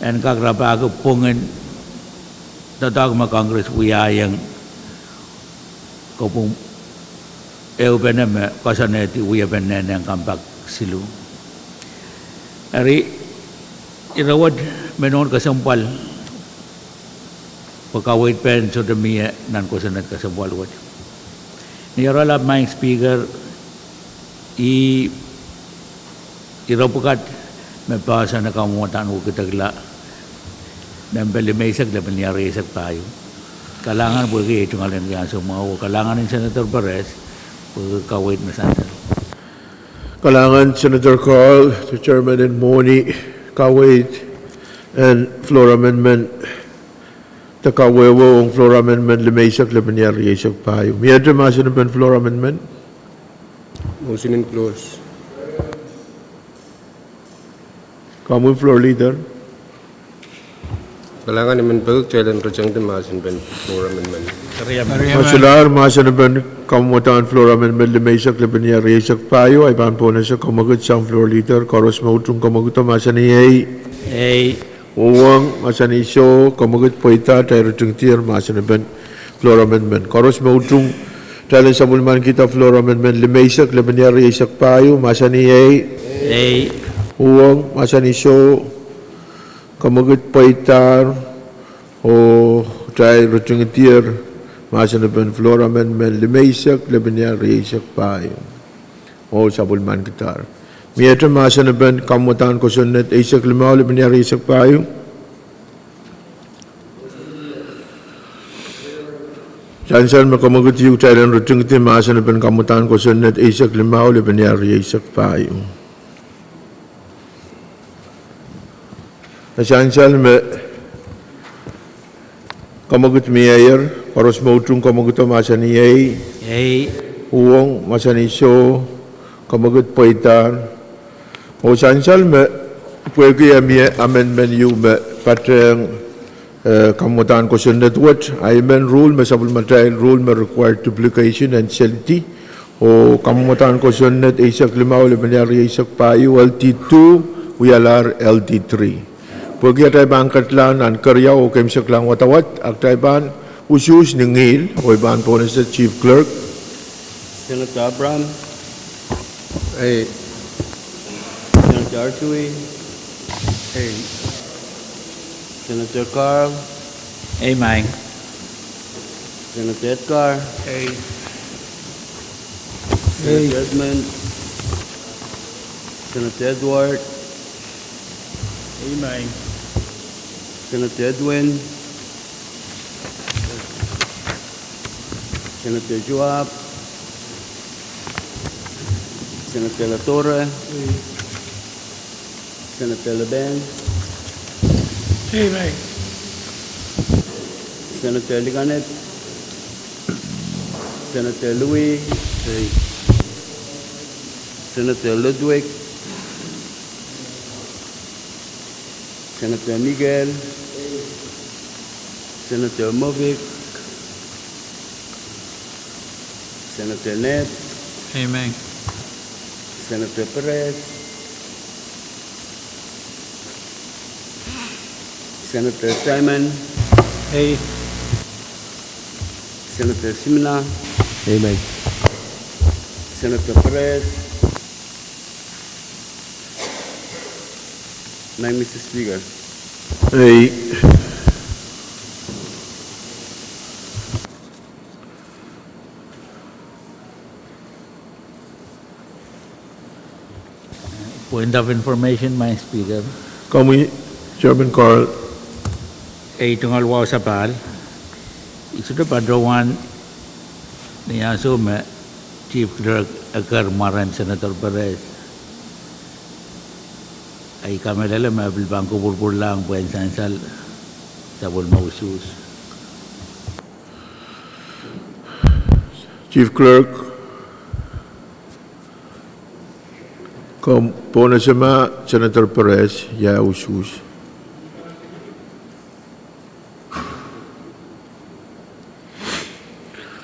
en kak rapahki pwungen doadoahk me Congress wiahiong, kopwung ehupene me koasoanehdi wiepen nehnehn Compact siluh. Eri, ire wet me nohn kesempwal Pwe kaweid pahn sohte mie nan kosonned kesempwal wet. Ni oaralap, Maing Speaker, ih ire pwukat me poahsoan en kamwadang wekidekla, mempe limeisek lepin rieisek pahieu. Kalahngan pwehki ei tungoal en ansou mwahu, oh kalahngan en Senator Perez pwehki kaweid me sansal. Kalahngan Senator Carl, de chairman en mwohni, kaweid en floor amendment de kawehwe ong floor amendment limeisek lepin rieisek pahieu. Miehte mahsen en floor amendment? Motion in close. Komwi Floor Leader. Kalahngan, I men peki kitail en ritingdi mahsen en floor amendment. Kosolahr mahsen en kamwadang floor amendment limeisek lepin rieisek pahieu, I pahn pohnese kamwekid sang Floor Leader, koaros me utung kamwekido mahsanih ei. Ei. Uhwong mahsanih soh, kamwekid pweida, kitail ritingdier mahsen en floor amendment. Koaros me utung kitail en sapwellimankihda floor amendment limeisek lepin rieisek pahieu, mahsanih ei. Ei. Uhwong mahsanih soh, kamwekid pweidahr, oh kitail ritingdier mahsen en floor amendment limeisek lepin rieisek pahieu, oh sapwellimankidahr. Miehte mahsen en kamwadang kosonned eisek limau lepin rieisek pahieu? Sansal me kamwekid ieu kitail en ritingdi mahsen en kamwadang kosonned eisek limau lepin rieisek pahieu? E sansal me kamwekid mieier, koaros me utung kamwekido mahsanih ei. Ei. Uhwong mahsanih soh, kamwekid pweidahr. Oh sansal me pwehki e mie amendment ieu me patehng eh, kamwadang kosonned wet, I men rule me sapwellimatail rule me required duplication en selidi, oh kamwadang kosonned eisek limau lepin rieisek pahieu, L D two, wialahr L D three. Pwehki atail pahn ketlahng nan keriau oh keimwseklahng wadawad, a kitail pahn usuhs ni ngihl, oh I pahn pohnese Chief Clerk. Senator Abraham. Ei. Senator Artui. Ei. Senator Carl. Ei, Maing. Senator Edgar. Ei. Senator Edmund. Senator Edward. Ei, Maing. Senator Edwin. Senator Joab. Senator Latorre. Senator Leben. Ei, Maing. Senator Likanep. Senator Louis. Ei. Senator Ludwig. Senator Miguel. Senator Movic. Senator Ned. Ei, Maing. Senator Perez. Senator Simon. Ei. Senator Simina. Ei, Maing. Senator Perez. Maing, Mister Speaker. Ei. Point of information, Maing Speaker. Komwi, Chairman Carl. Ei tungoal wahu sapahl. I sohte patohwan ni ansou me Chief Clerk e ker mwaren Senator Perez. Ei kamehlele me e pil pahn kupwurpwurlahng pwehn sansal sapwellime usuhs. Chief Clerk, komw pohnese ma Senator Perez ia usuhs?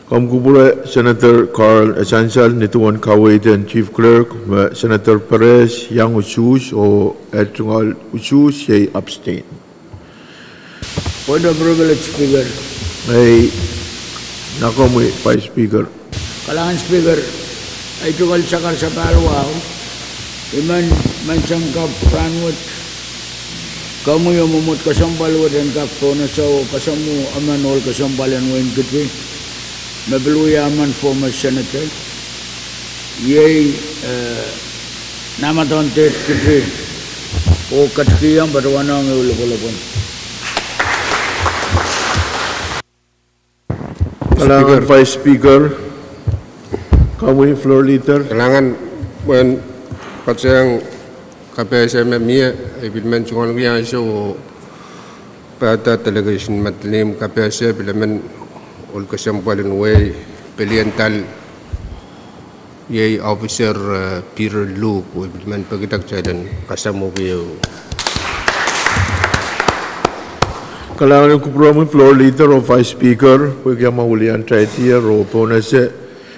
Komw kupwure Senator Carl e sansal ni duwen kaweid en Chief Clerk me Senator Perez iang usuhs oh eh tungoal usuhs iei abstain. Point of privilege, Speaker. Ei, na komwi, Vice Speaker. Kalahngan Speaker, ei tungoal sakar sapahl wahu. I men, menseng kapw rahnwet, Komwi oh mwomwohd kesempwal wet en kak pohnese oh kasamwo emen ohl kesempwal en wehin Kitwe, me pil wia emen former senator, iei, eh, Nahmadohn Dade Kitwe, oh ketikihong patohwanohng ehu lopwolopwon. Kalahngan Vice Speaker, komwi Floor Leader. Kalahngan, mwein patehng kapehse me mie, I pil men tungoalki ansou oh pahda delegation Madolenihmw kapehse, pil emen ohl kesempwal en wehi Peliendal, iei Officer, eh, Peter Luke, oh I pil men pekida kitail en kasamwoki ehu. Kalahngan en kupwuromwi Floor Leader oh Vice Speaker, pwehki amwa wiliandi tier oh pohnese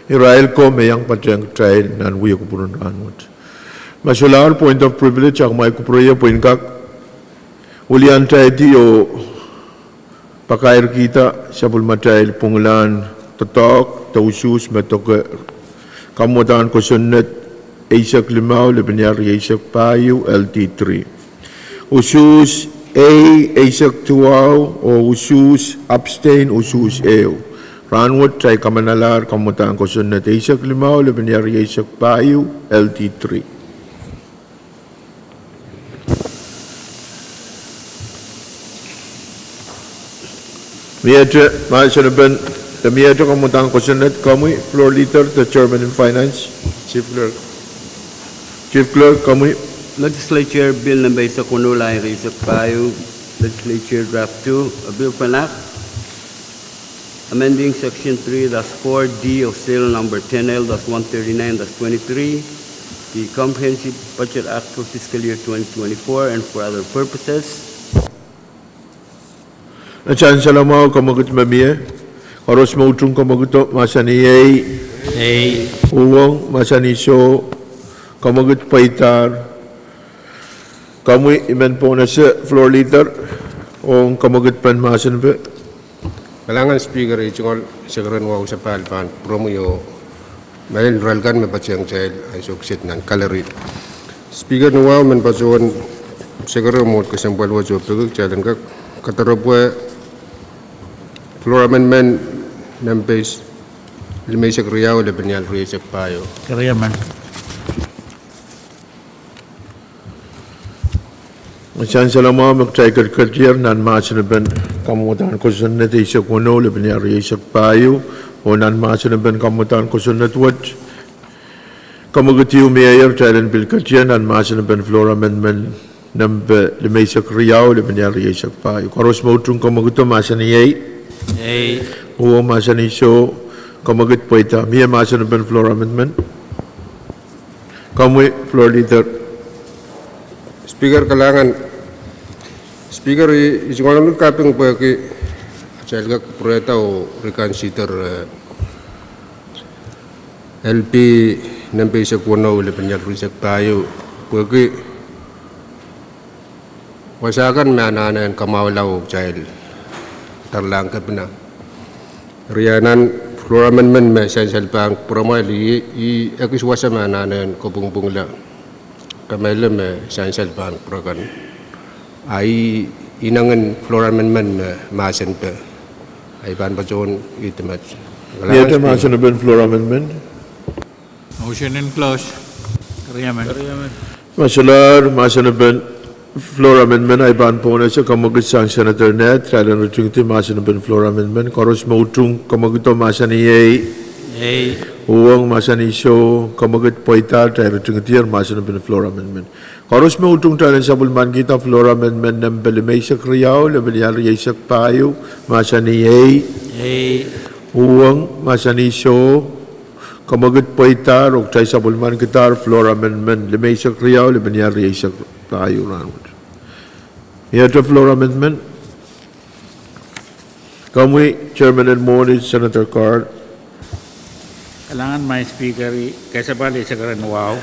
irail ko me iang patehng kitail nan wia kupwur en rahnwet. Ma solahr point of privilege, ahmw ahi kupwure pwe I en kak wiliandi oh pakairkihda sapwellimatail pwungla en doadoahk de usuhs me doke kamwadahn kosonned eisek limau, lepeniah rieisek pahieu, L D three. Usuhs A eisek duwau oh usuhs abstain usuhs ehu. Rahnwet kitail kamanalahr kamwadahn kosonned eisek limau, lepeniah rieisek pahieu, L D three. Miehte mahsen en, de miehte kamwadahn kosonned, komwi Floor Leader de Chairman en Finance. Chief Clerk. Chief Clerk, komwi. Legislature Bill nempe eisek weneu, lain rieisek pahieu, Legislature Draft two, a bill for an act amending Section three dash four D of Sale Number ten L dash one thirty-nine dash twenty-three, the Comprehensive Budget Act for fiscal year twenty twenty-four and for other purposes. Sansal mwahu, kamwekid me mie. Koaros me utung kamwekido, mahsanih ei. Ei. Uhwong, mahsanih soh. Kamwekid pweidahr. Komwi I men pohnese Floor Leader ong kamwekid pen mahsen pe. Kalahngan Speaker, I tungoal sekeren wahu sapahl pahn pwuromwi oh mehlel irail kan me patehng kitail ansou kiset nan gallery. Speaker ni wahu, men patohwan sekeren mwomwohd kesempwal wet oh peki kitail en kak kadaropwe Floor Amendment nempe limeisek riau, lepeniah rieisek pahieu. Keriemen. Sansal mwahu, me kitail kedkedier nan mahsen pen kamwadahn kosonned eisek weneu, lepeniah rieisek pahieu, oh nan mahsen pen kamwadahn kosonned wet, kamwekid ehu me mie, kitail en pil ketier nan mahsen pen Floor Amendment nempe limeisek riau, lepeniah rieisek pahieu. Koaros me utung kamwekido, mahsanih ei. Ei. Uhwong, mahsanih soh. Kamwekid pweida. Mie mahsen pen Floor Amendment? Komwi Floor Leader. Speaker, kalahngan. Speaker, I, I tungoal en kaping pwehki atail kak pwurehda oh reconsider, eh, L P nempe eisek weneu, lepeniah rieisek pahieu, pwehki wasa kan me anahne en kamwahula oh kitail doaralahng kepina. Eri nan Floor Amendment me sansal pahn pwuromwail, I, I ekis wasa me anahne en kopwungpwungla. Kamehlele me sansal pahn pwurehkan. A I, I inengen Floor Amendment me mahsen pe, a I pahn patohwan idimwet. Miehte mahsen pen Floor Amendment? Motion en close. Keriemen. Ma solahr mahsen pen Floor Amendment, a I pahn pohnese kamwekid sang Senator Ned, kitail en ritingdi mahsen pen Floor Amendment. Koaros me utung kamwekido, mahsanih ei. Ei. Uhwong, mahsanih soh. Kamwekid pweida, kitail ritingdier mahsen pen Floor Amendment. Koaros me utung, kitail en sapwellimankihda Floor Amendment nempe limeisek riau, lepeniah rieisek pahieu, mahsanih ei. Ei. Uhwong, mahsanih soh. Kamwekid pweidahr, oh kitail sapwellimankidahr Floor Amendment limeisek riau, lepeniah rieisek pahieu rahnwet. Miehte Floor Amendment? Komwi Chairman en mwohni, Senator Carl. Kalahngan Madam Speaker, I kesempwal sekeren wahu.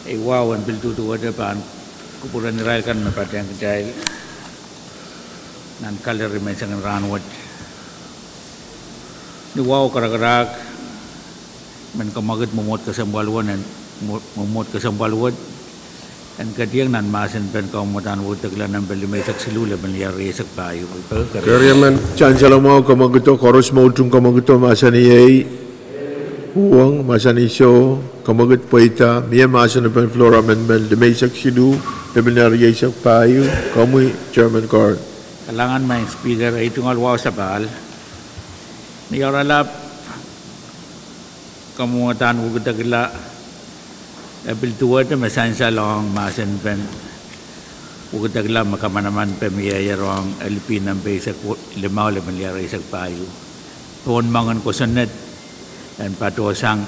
Ei, wahu en pil duduwehte pahn kupwuren irail kan me patehng kitail nan gallery menseng en rahnwet. Ni wahu karakarahk, men kamwekid mwomwohd kesempwal wet, mwomwohd kesempwal wet, en ketieng nan mahsen pen kamwadahn wekidekla nempe limeisek siluh, lepin liar rieisek pahieu. Keriemen. Sansal mwahu, kamwekid, koaros me utung kamwekid mahsanih ei, uhwong, mahsanih soh, kamwekid pweida. Mie mahsen pen floor amendment limeisek siluh, lepin liar rieisek pahieu. Komwi Chairman Carl. Kalahngan Madam Speaker, ei tungoal wahu sapahl. Ni oaralap, kamwadahn wekidekla, e pil duwehte me sansal ong mahsen pen wekidekla me kamanaman pwe mie ier ong LP nempe eisek limau, lepin liar rieisek pahieu. Pohn moangen kosonned en patohsang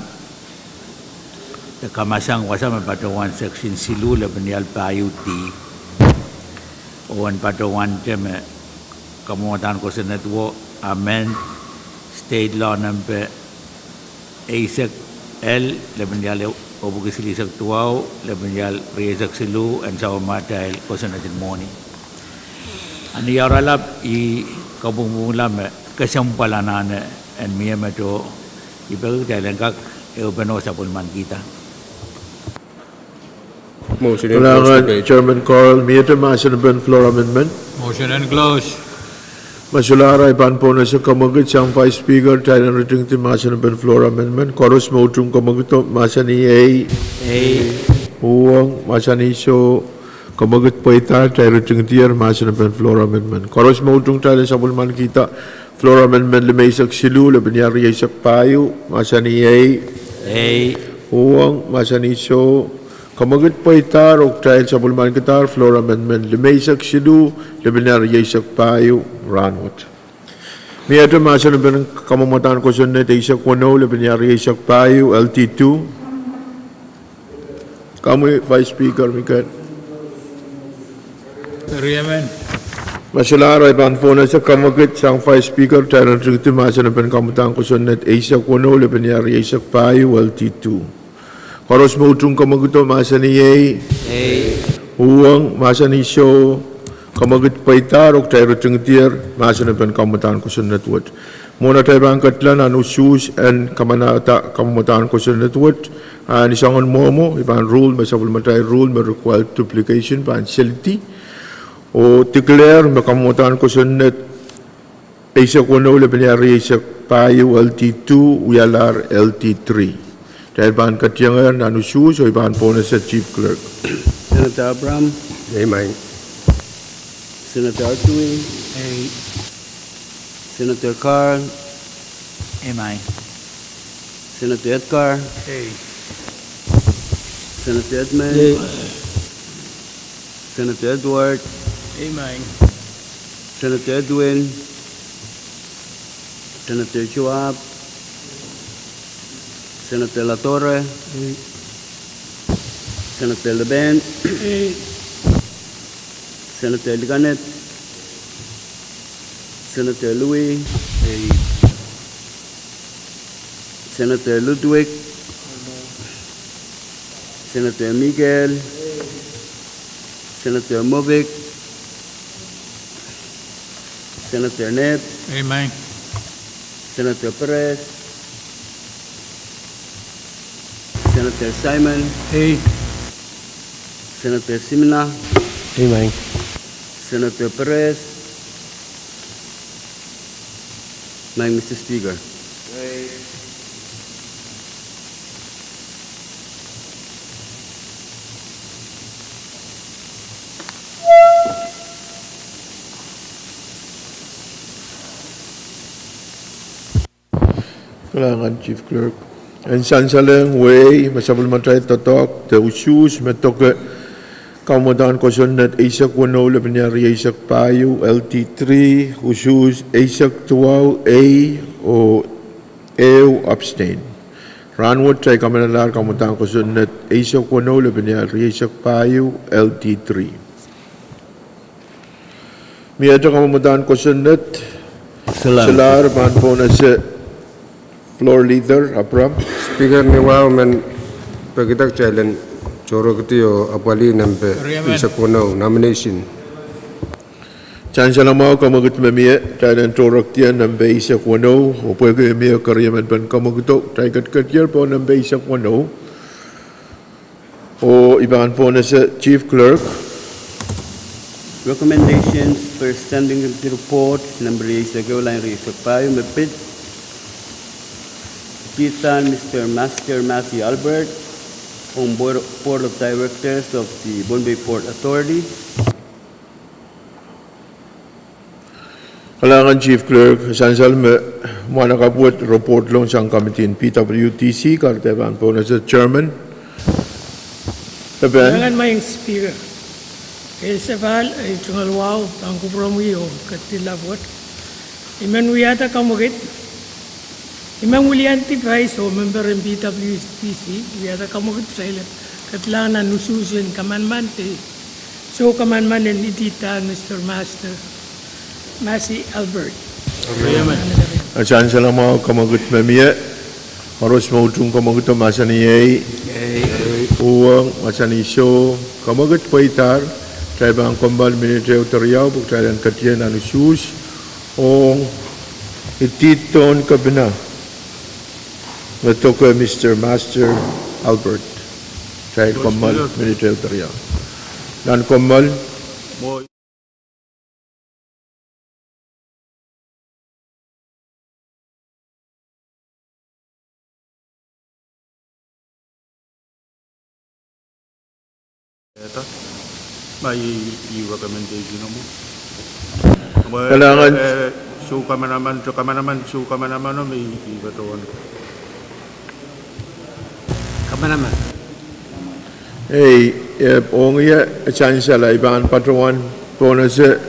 de kamasang wasa me patohwan section siluh, lepin liar pahieu D, oh en patohwante me kamwadahn kosonned wo amend state law nempe eisek L, lepin liar epwiki silihsek duwau, lepin liar rieisek siluh, en sapwellimatail kosonned en mwohni. A ni oaralap, I kapwungpwungla me kesempwal anahne en mie meto, I peki kitail en kak ehupene oh sapwellimanikihda. Kalahngan Chairman Carl. Miehte mahsen pen floor amendment? Me solahr, I pahn pohnese kamwekid sang Vice Speaker kitail en ritingdi mahsen pen floor amendment. Koaros me utung kamwekido mahsanih ei, uhwong, mahsanih soh, kamwekid pweida. Kitail ritingdier mahsen pen floor amendment. Koaros me utung kitail en sapwellimanikihda floor amendment limeisek siluh, lepin liar rieisek pahieu, mahsanih ei, uhwong, mahsanih soh, kamwekid pweidahr, oh kitail sapwellimanikidahr floor amendment limeisek siluh, lepin liar rieisek pahieu rahnwet. Miehte mahsen pen kamwadahn kosonned eisek weneu, lepin liar rieisek pahieu, LD two. Komwi Vice Speaker, mi ken? Me solahr, I pahn pohnese kamwekid sang Vice Speaker kitail en ritingdi mahsen pen kamwadahn kosonned eisek weneu, lepin liar rieisek pahieu, LD two. Koaros me utung kamwekido mahsanih ei, uhwong, mahsanih soh, kamwekid pweidahr, oh kitail ritingdier mahsen pen kamwadahn kosonned wet. Mwohn atail pahn ketla nan usuhs en kamanahda kamwadahn kosonned wet, a ni soangen mwomwo, I pahn rule me sapwellimatail rule me required duplication pahn selidi, oh declare me kamwadahn kosonned eisek weneu, lepin liar rieisek pahieu, LD two, wialahr LD three. Kitail pahn ketiengehr nan usuhs, oh I pahn pohnese Chief Clerk. Senator Abraham. Ei, maing. Senator Artuin. Ei. Senator Carl. Ei, maing. Senator Edgar. Ei. Senator Edmund. Ei. Senator Edward. Ei, maing. Senator Edwin. Senator Joab. Senator Latorre. Ei. Senator Leben. Ei. Senator Likanet. Senator Louis. Ei. Senator Ludwig. Senator Miguel. Senator Movic. Senator Ned. Ei, maing. Senator Perez. Senator Simon. Ei. Senator Simina. Ei, maing. Senator Perez. Maing, Mister Speaker. Kalahngan Chief Clerk. En sansalehng wehi me sapwellimatail doadoahk de usuhs me doke kamwadahn kosonned eisek weneu, lepin liar rieisek pahieu, LD three, usuhs eisek duwau, ei, oh ehu, abstain. Rahnwet kitail kamanalahr kamwadahn kosonned eisek weneu, lepin liar rieisek pahieu, LD three. Miehte kamwadahn kosonned? Solahr, I pahn pohnese Floor Leader Abraham. Speaker, ni wahu men pekida kitail en tohrohrkidi oh apwalih nempe eisek weneu, nomination. Sansal mwahu, kamwekid me mie, kitail en tohrohrkidi nempe eisek weneu, oh pwehki mie keriemen pen kamwekido, kitail ketiketier pohn nempe eisek weneu. Oh I pahn pwonehse Chief Clerk. Recommendations for Standing Committee Report, nambari eisek ehu, lain rieisek pahieu me pid. Ididahn Mister Master Matthew Albert ong Board, Board of Directors of the Pohnpei Port Authority. Kalahngan Chief Clerk, sansal me mwahnakapw wet report lohng sang committee en P W D C, kahrehda I pahn pwonehse Chairman Lepen. Kalahngan Madam Speaker. Kehlail sapahl, eh, tungoal wahu, pahn kupwuromwi oh ketilap wet. I men wiahda kamwekid. I men wiliandi vice oh member en P W D C, wiahda kamwekid kitail en ketilahng nan usuhs en kamanaman de sou kamanaman en ididahn Mister Master Matthew Albert. Amen. Amen. Sansal mwahu, kamwekid me mie. Koaros me utung kamwekido, mahsanih ei. Ei. Uhwong, mahsanih soh. Kamwekid pweidahr. Kitail pahn kommoal minit ehu de riau pwe kitail en ketin nan usuhs ong ididahn kepina me doke Mister Master Albert. Kitail kommoal minit ehu de riau. Nan kommoal. Eda, ma I, I recommendation mwo. Kalahngan. Eh, eh, sou kamanaman, sou kamanaman, sou kamanaman o me I, I patohwan. Kamanaman. Ei, eh, ong ie, sansal, I pahn patohwan pwonehse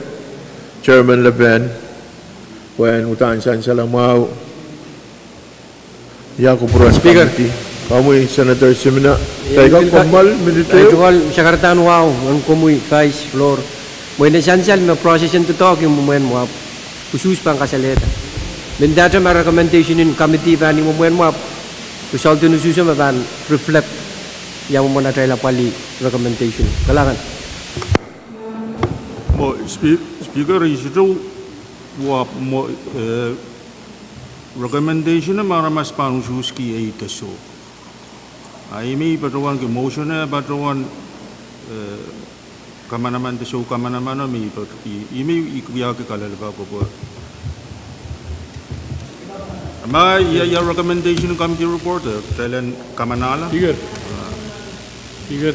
Chairman Lepen, pwehn uhdahn sansal mwahu. Ia kupwuren Speaker. Committee. Komwi Senator Simina. Ia, kitail kak kommoal minit ehu. Kitail tungoal sakarada wahu, en komwi Vice Floor. Mwein e sansal me process en doadoahk ih mwomwen mwahpw. Usuhs pahn kasalehda. Mendahte ma recommendation en committee pahn ih mwomwen mwahpw, result en usuhso me pahn reflect ia mwomwen atail apwalih recommendation. Kalahngan. Mwo, Spe-, Speaker, I sohte wahpw mwo, eh, recommendation me aramas pahn usuhski ei de soh. A ih me I patohwanki, motion e patohwan, eh, kamanaman de sou kamanaman o me I pat-, I, ih me I wiahki kalelapak pwe ma ia, ia recommendation committee report, eh, kitail en kamanahla. Speaker. Speaker.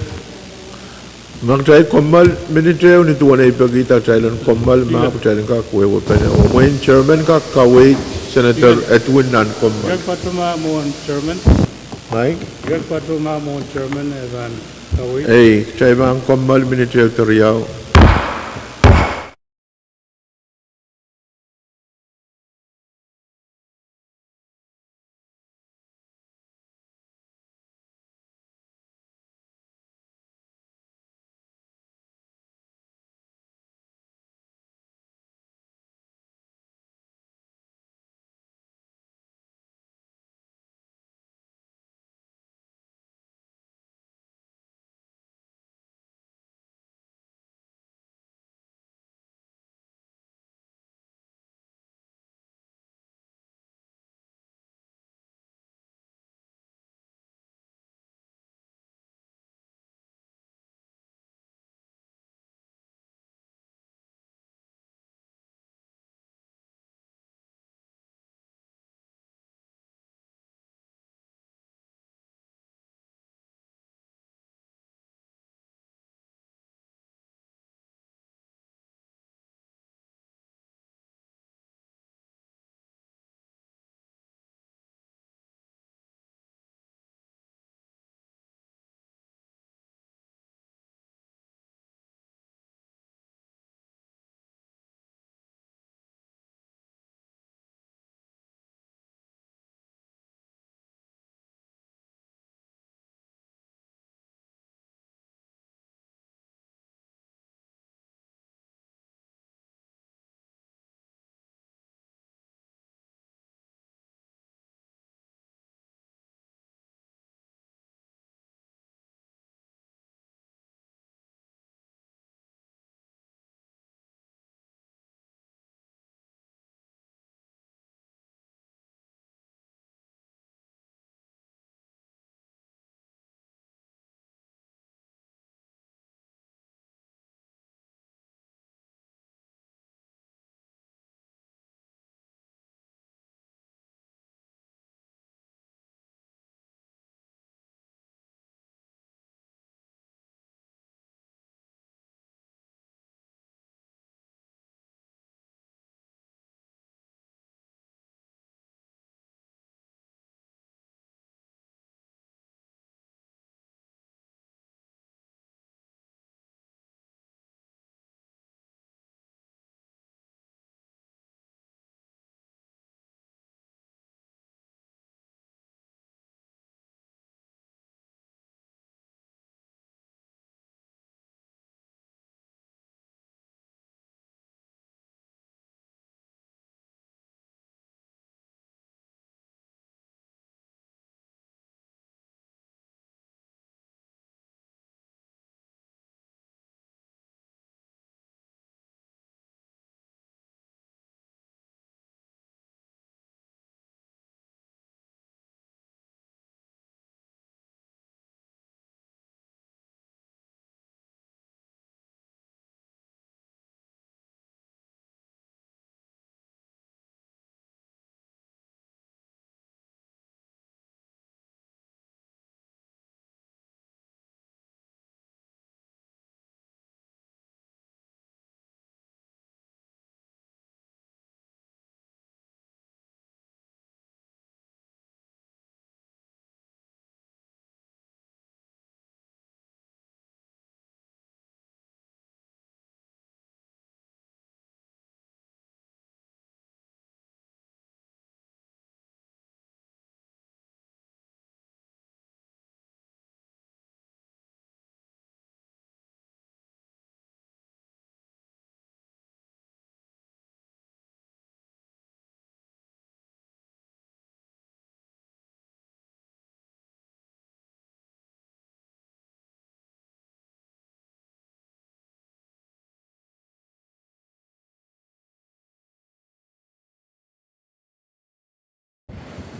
Ma kitail kommoal minit ehu, ni duwen ei pekihda kitail en kommoal, ma kitail en kak wehwehpene. Oh mwein Chairman kak kaweid Senator Edwin nan kommoal. Kak patohwan mwohn Chairman. Mike? Kak patohwan mwohn Chairman, eh, pahn kaweid. Ei, kitail pahn kommoal minit ehu de riau.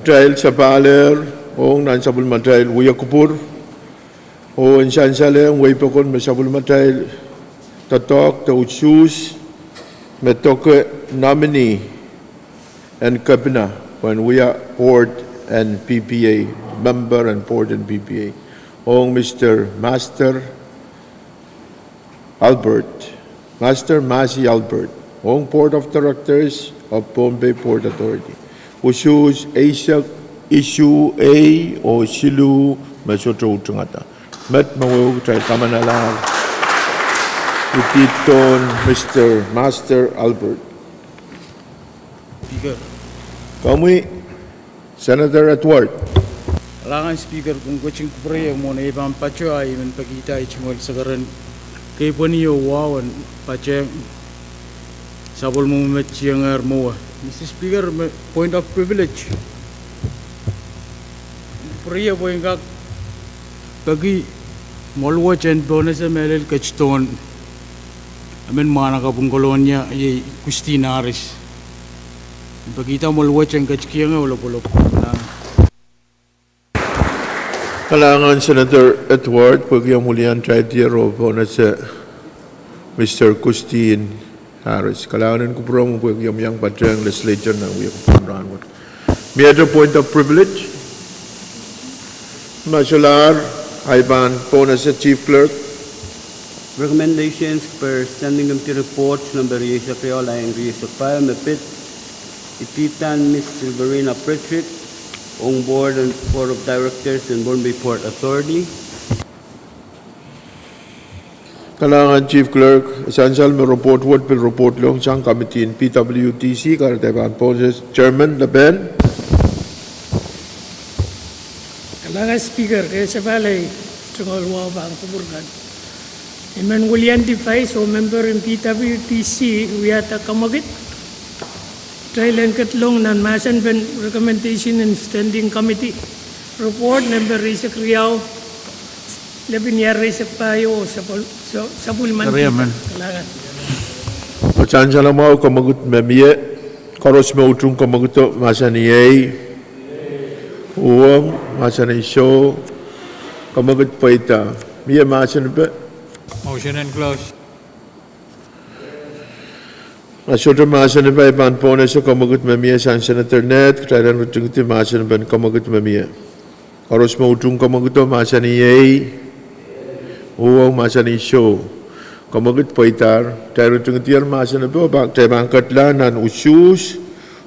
Kitail sapahl ong nan sapwellimatail wia kupwur, oh en sansalehng wehi pokon me sapwellimatail doadoahk de usuhs me doke nominee en kepina pwehn wia board en P P A, member en board en P P A, ong Mister Master Albert, Master Masi Albert, ong Board of Directors of Pohnpei Port Authority. Usuhs eisek isuh, ehu oh siluh me sohte utungada. Met me wehwehki kitail kamanalahr ididon Mister Master Albert. Speaker. Komwi, Senator Edward. Kalahngan Speaker, ken ketin kupwurehiong mwohn ei pahn patohwan I men pekihda ei tungoal sekeren keipweni oh wahu en patehng sapwellimomwi me tiengehr mwowe. Mister Speaker, me point of privilege. Kupwurehiong pwe I en kak peki mwoal wet en pohnese mehlel ketidohn emen mwahnakapw en Kolonia, iei Christine Harris. Pekihda mwoal wet en ketikihong lopwolopw. Kalahngan Senator Edward, pwehki omw wiliandi tier oh pohnese Mister Christine Harris. Kalahngan en kupwuromw pwehki omw iang patehng legislature nan wia kupwur en rahnwet. Miehte point of privilege? Ma solahr, I pahn pohnese Chief Clerk. Recommendations per Standing Committee Report number rieisek riau, lain rieisek pahieu me pid ididahn Miss Silverina Frederick ong Board and Board of Directors en Pohnpei Port Authority. Kalahngan Chief Clerk, sansal me report wet pil report lohng sang committee en P W D C, kahrehda I pahn pohnese Chairman Leben. Kalahngan Speaker, ke sapahl ei tungoal wahu pahn kupwur kan. I men wiliandi vice oh member en P W D C wiahda kamwekid. Kitail en ketilong nan mahsen pen recommendation en Standing Committee Report number rieisek riau, lepin iar rieisek pahieu, sapwel-, sa-, sapwellimomwi. Kalahngan. Sansal mwahu, kamwekid me mie. Koaros me utung kamwekido mahsanih ei. Uhwong, mahsanih soh. Kamwekid pweida. Mie mahsenipe? Motion en close. Ma sohte mahsenipe, I pahn pohnese kamwekid me mie sang Senator Ned, kitail en ritingidi mahsenipen kamwekid me mie. Koaros me utung kamwekido mahsanih ei. Uhwong, mahsanih soh. Kamwekid pweidahr. Kitail ritingidi mahsenipe, oh pak, kitail pahn ketlahng nan usuhs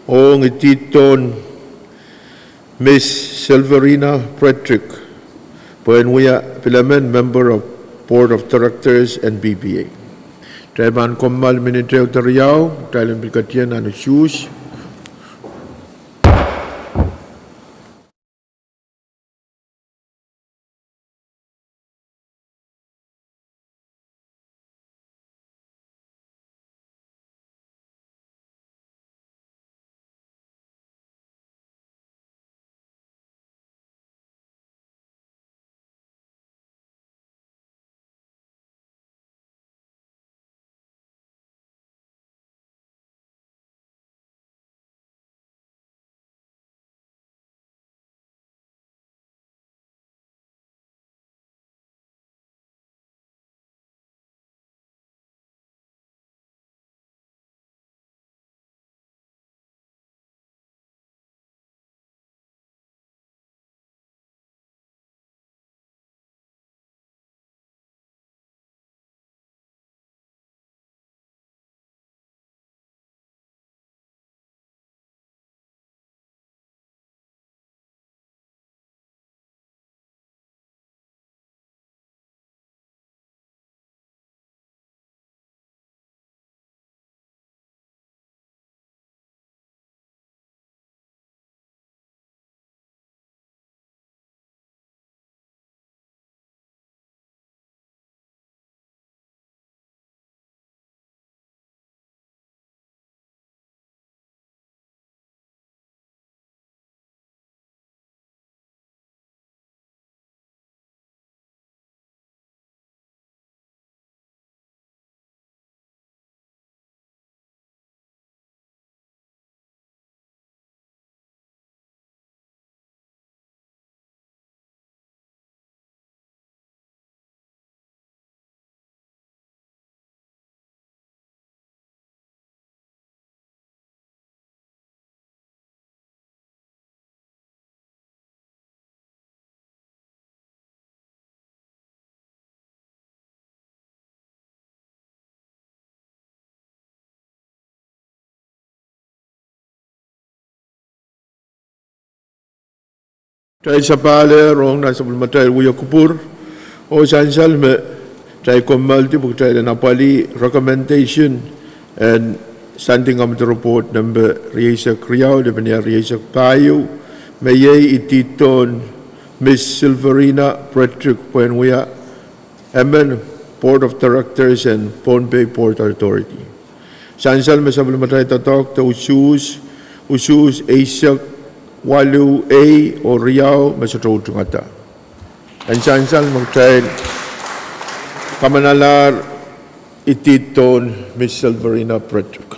ong ididon Miss Silverina Frederick pwehn wia pilemen member of Board of Directors en P P A. Kitail pahn kommoal minit ehu de riau, kitail en pil ketin nan usuhs. Kitail sapahl rong nan sapwellimatail wia kupwur, oh sansal me kitail kommoaldi pwe kitail en apwalih recommendation en Standing Committee Report nempe rieisek riau, lepenia rieisek pahieu, me iei idihdohn Miss Silverina Frederick pwehn wia emen Board of Directors en Pohnpei Port Authority. Sansal me sapwellimatail doadoahk de usuhs, usuhs eisek waluh A oh riau me sohte utungada. En sansal me kitail kamanalahr idihdohn Miss Silverina Frederick.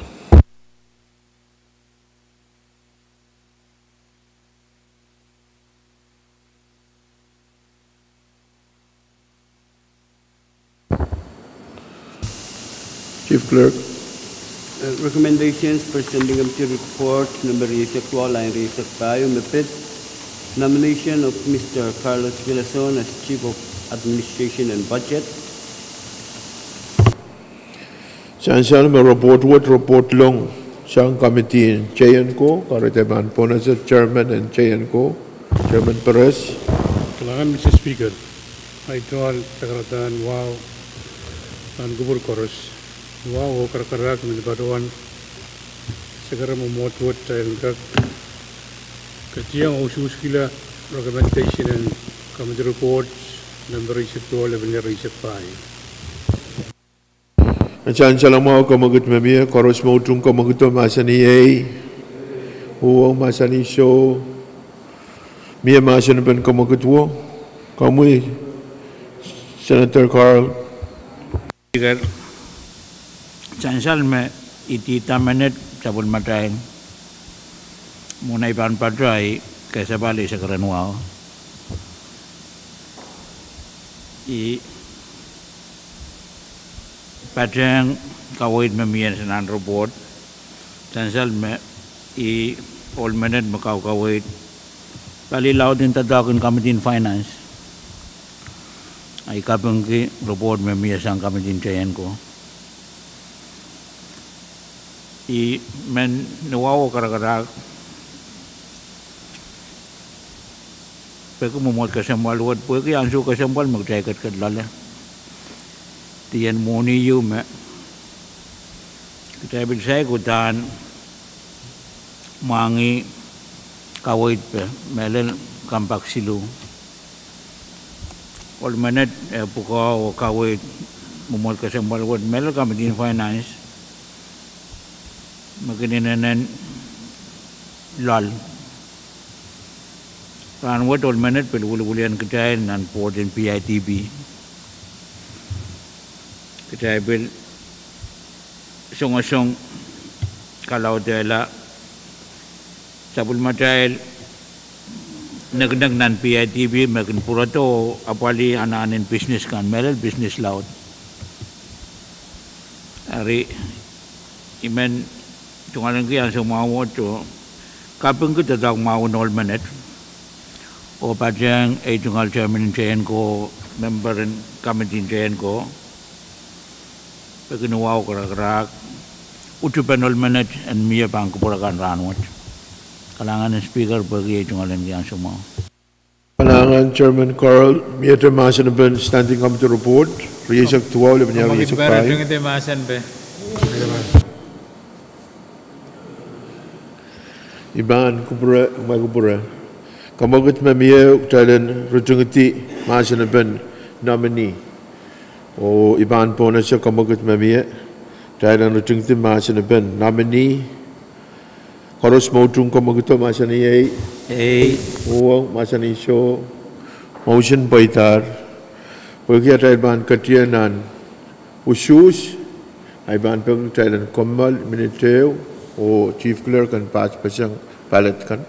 Chief Clerk. Uh, recommendations, Standing Committee Report nempe rieisek duwau, lain rieisek pahieu, me pid nomination of Mister Carlos Villason as Chief of Administration and Budget. Sansal me report wet report long sang committee en J N C O, kahrehda I pahn pohnese chairman en J N C O, Chairman Perez. Kalahngan, Mister Speaker. Ahi tungoal sakaradahn wahu nan kupwur koaros. Wahu oh karakarahk me patohwan sakara mwomwohd wet kitail en kak ketiong oh usuhskihla recommendation en committee report nempe rieisek duwau, lepenia rieisek pahieu. Sansal mwahu, kemwekid me mie, koaros me utung kemwekido mahsanih ehi. Uhwong mahsanih soh. Mie mahsen pen kemwekid wo? Komwi, Senator Carl. Speaker, sansal me idihda menet sapwellimatail mwohn ei pahn patohwan kesempwal isekeren wahu. I patehng kaweid me mie nan report. Sansal me I ohl menet me kaukaweid pali laud en doadoahk en Committee en Finance. Ahi kapingki report me mie sang committee en J N C O. I men ni wahu oh karakarahk peki mwomwohd kesempwal wet pwehki ansou kesempwal me kitail ketiket loale. Dien mwohni ieu me kitail pil saik uhdahn mwahngih kaweid pe mehlel kompak siluh. Ohl menet e pwukoa oh kaweid mwomwohd kesempwal wet mehlel Committee en Finance me kin inenen loal. Rahnwet ohl menet pil wiliwilian kitail nan board en P I D B. Kitail pil songosong kalaudehla sapwellimatail nekinek nan P I D B me kin pwurodo oh apwalih anahn en business kan mehlel business laud. Eri I men tungoalenki ansou mwahu wet oh kapingki doadoahk mwahu en ohl menet oh patehng ei tungoal chairman en J N C O, member en committee en J N C O, peki ni wahu oh karakarahk utupen ohl menet en mie pahn kupwur akan rahnwet. Kalahngan en Speaker pwehki ei tungoalenki ansou mwahu. Kalahngan Chairman Carl, miehte mahsen pen Standing Committee Report rieisek duwau, lepenia rieisek pahieu. I pahn kupwure, me kupwure. Kemwekid me mie, kitail en ritingidi mahsen pen nominee. Oh I pahn pohnese kemwekid me mie, kitail en ritingidi mahsen pen nominee. Koaros me utung kemwekido mahsanih ehi. Ehi. Uhwong mahsanih soh. Motion pweidahr. Pwehki atail pahn ketier nan usuhs, I pahn peki kitail en kommoal minit ehu oh Chief Clerk en passpaseng ballot kan.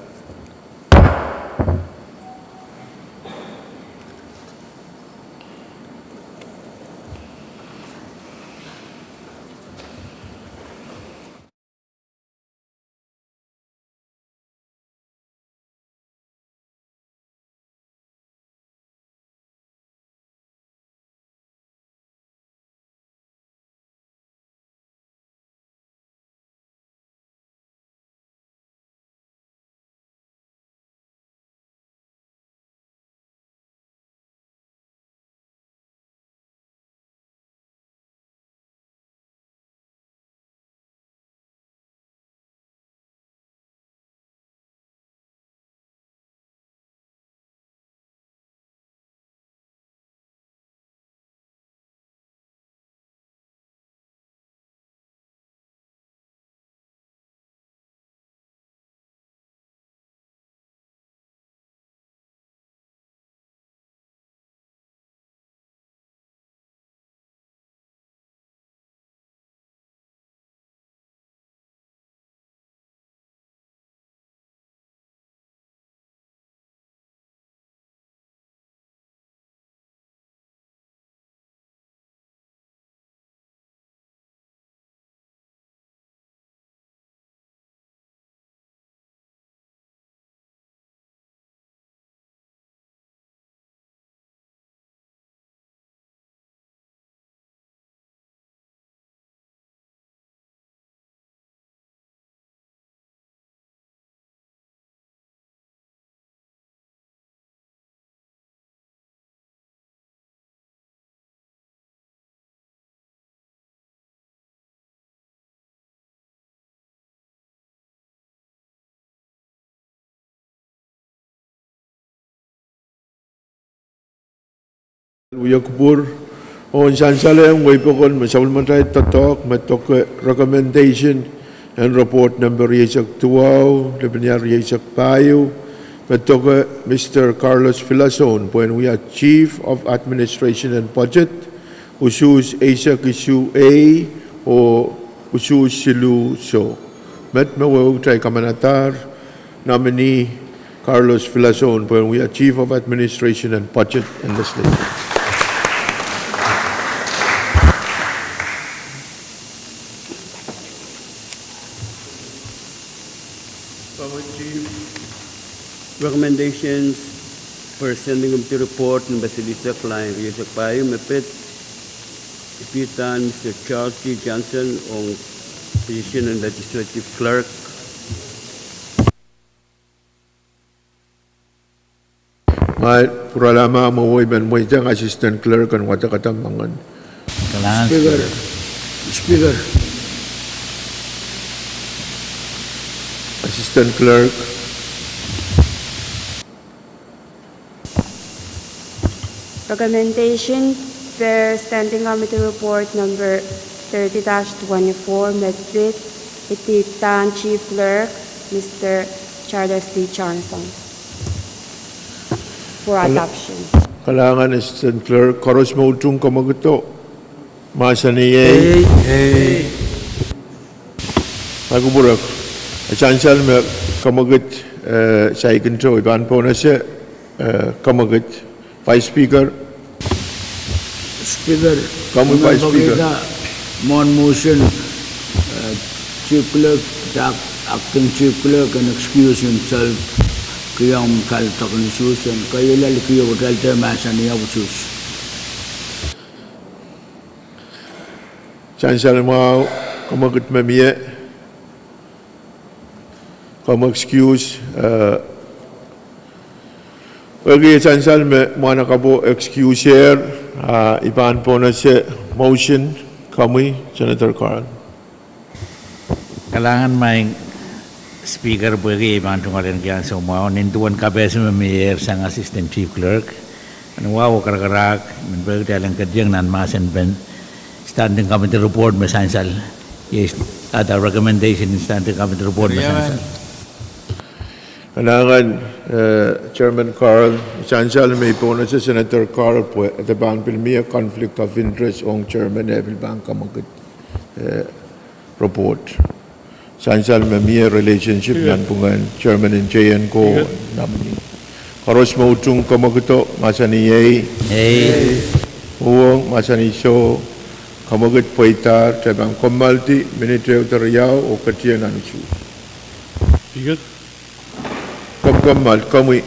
Wiewiahn kupwur, oh sansalehng wehi pokon me sapwellimatail doadoahk me doke recommendation en report nempe rieisek duwau, lepin iar rieisek pahieu, me doke Mister Carlos Villason pwehn wia Chief of Administration and Budget, usuhs eisek isuh A oh usuhs siluh soh. Met me wehwehki kitail kamanadahr nominee Carlos Villason pwehn wia Chief of Administration and Budget en Legislature. Recommendations for standing committee report nempe silihsek, line rieisek pahieu, me pid, pid en Mister Charles D. Johnson ong position en Legislative Clerk. Ngehi pwurala ma mwowe I men mweidehng Assistant Clerk en wadek ata moangen. Kalahngan Speaker. Speaker. Assistant Clerk. Recommendation for Standing Committee Report number thirty dash twenty-four, me pid, pid en Chief Clerk, Mister Charles D. Johnson, for adoption. Kalahngan Assistant Clerk, koaros me utung kamwakido, mahsanih ei. Ei. Ei. Ai kupwurek, e sansal me kamwakid, eh, saikinte, I pahn pohnese, eh, kamwakid Vice Speaker. Speaker, komwi Vice Speaker. Mwohn motion, eh, Chief Clerk, Acting Chief Clerk, and excuse himself, kihong kal token usuhs, and kaiela likier kitail dehr mahsanih usuhs. Sansal mwahu, kamwakid me mie, komw excuse, eh, wehwehki sansal me mwahnakapwo excuse er, ah, I pahn pohnese motion, komwi, Senator Carl. Kalahngan maing Speaker, pwehki I pahn tungoal en kian soumwahu, nin duwen kapehse me mie sang Assistant Chief Clerk, en wahu karakarahk, men pwehki kitail en ketieng nan mahsen pen Standing Committee Report me sansal. Yes, ada recommendation in Standing Committee Report me sansal. Kalahngan, eh, Chairman Carl, sansal me I pohnese Senator Carl pwe e pahn pil mie conflict of interest ong Chairman e pil pahn kamwakid, eh, report. Sansal me mie relationship nanpwungen Chairman en J N ko nominee. Koaros me utung kamwakido, mahsanih ei. Ei. Uhwong, mahsanih soh. Kamwakid pweidahr, kitail pahn kommoaldi minit ehu de riau oh ketieng nan usuhs. Komw kommoal, komwi.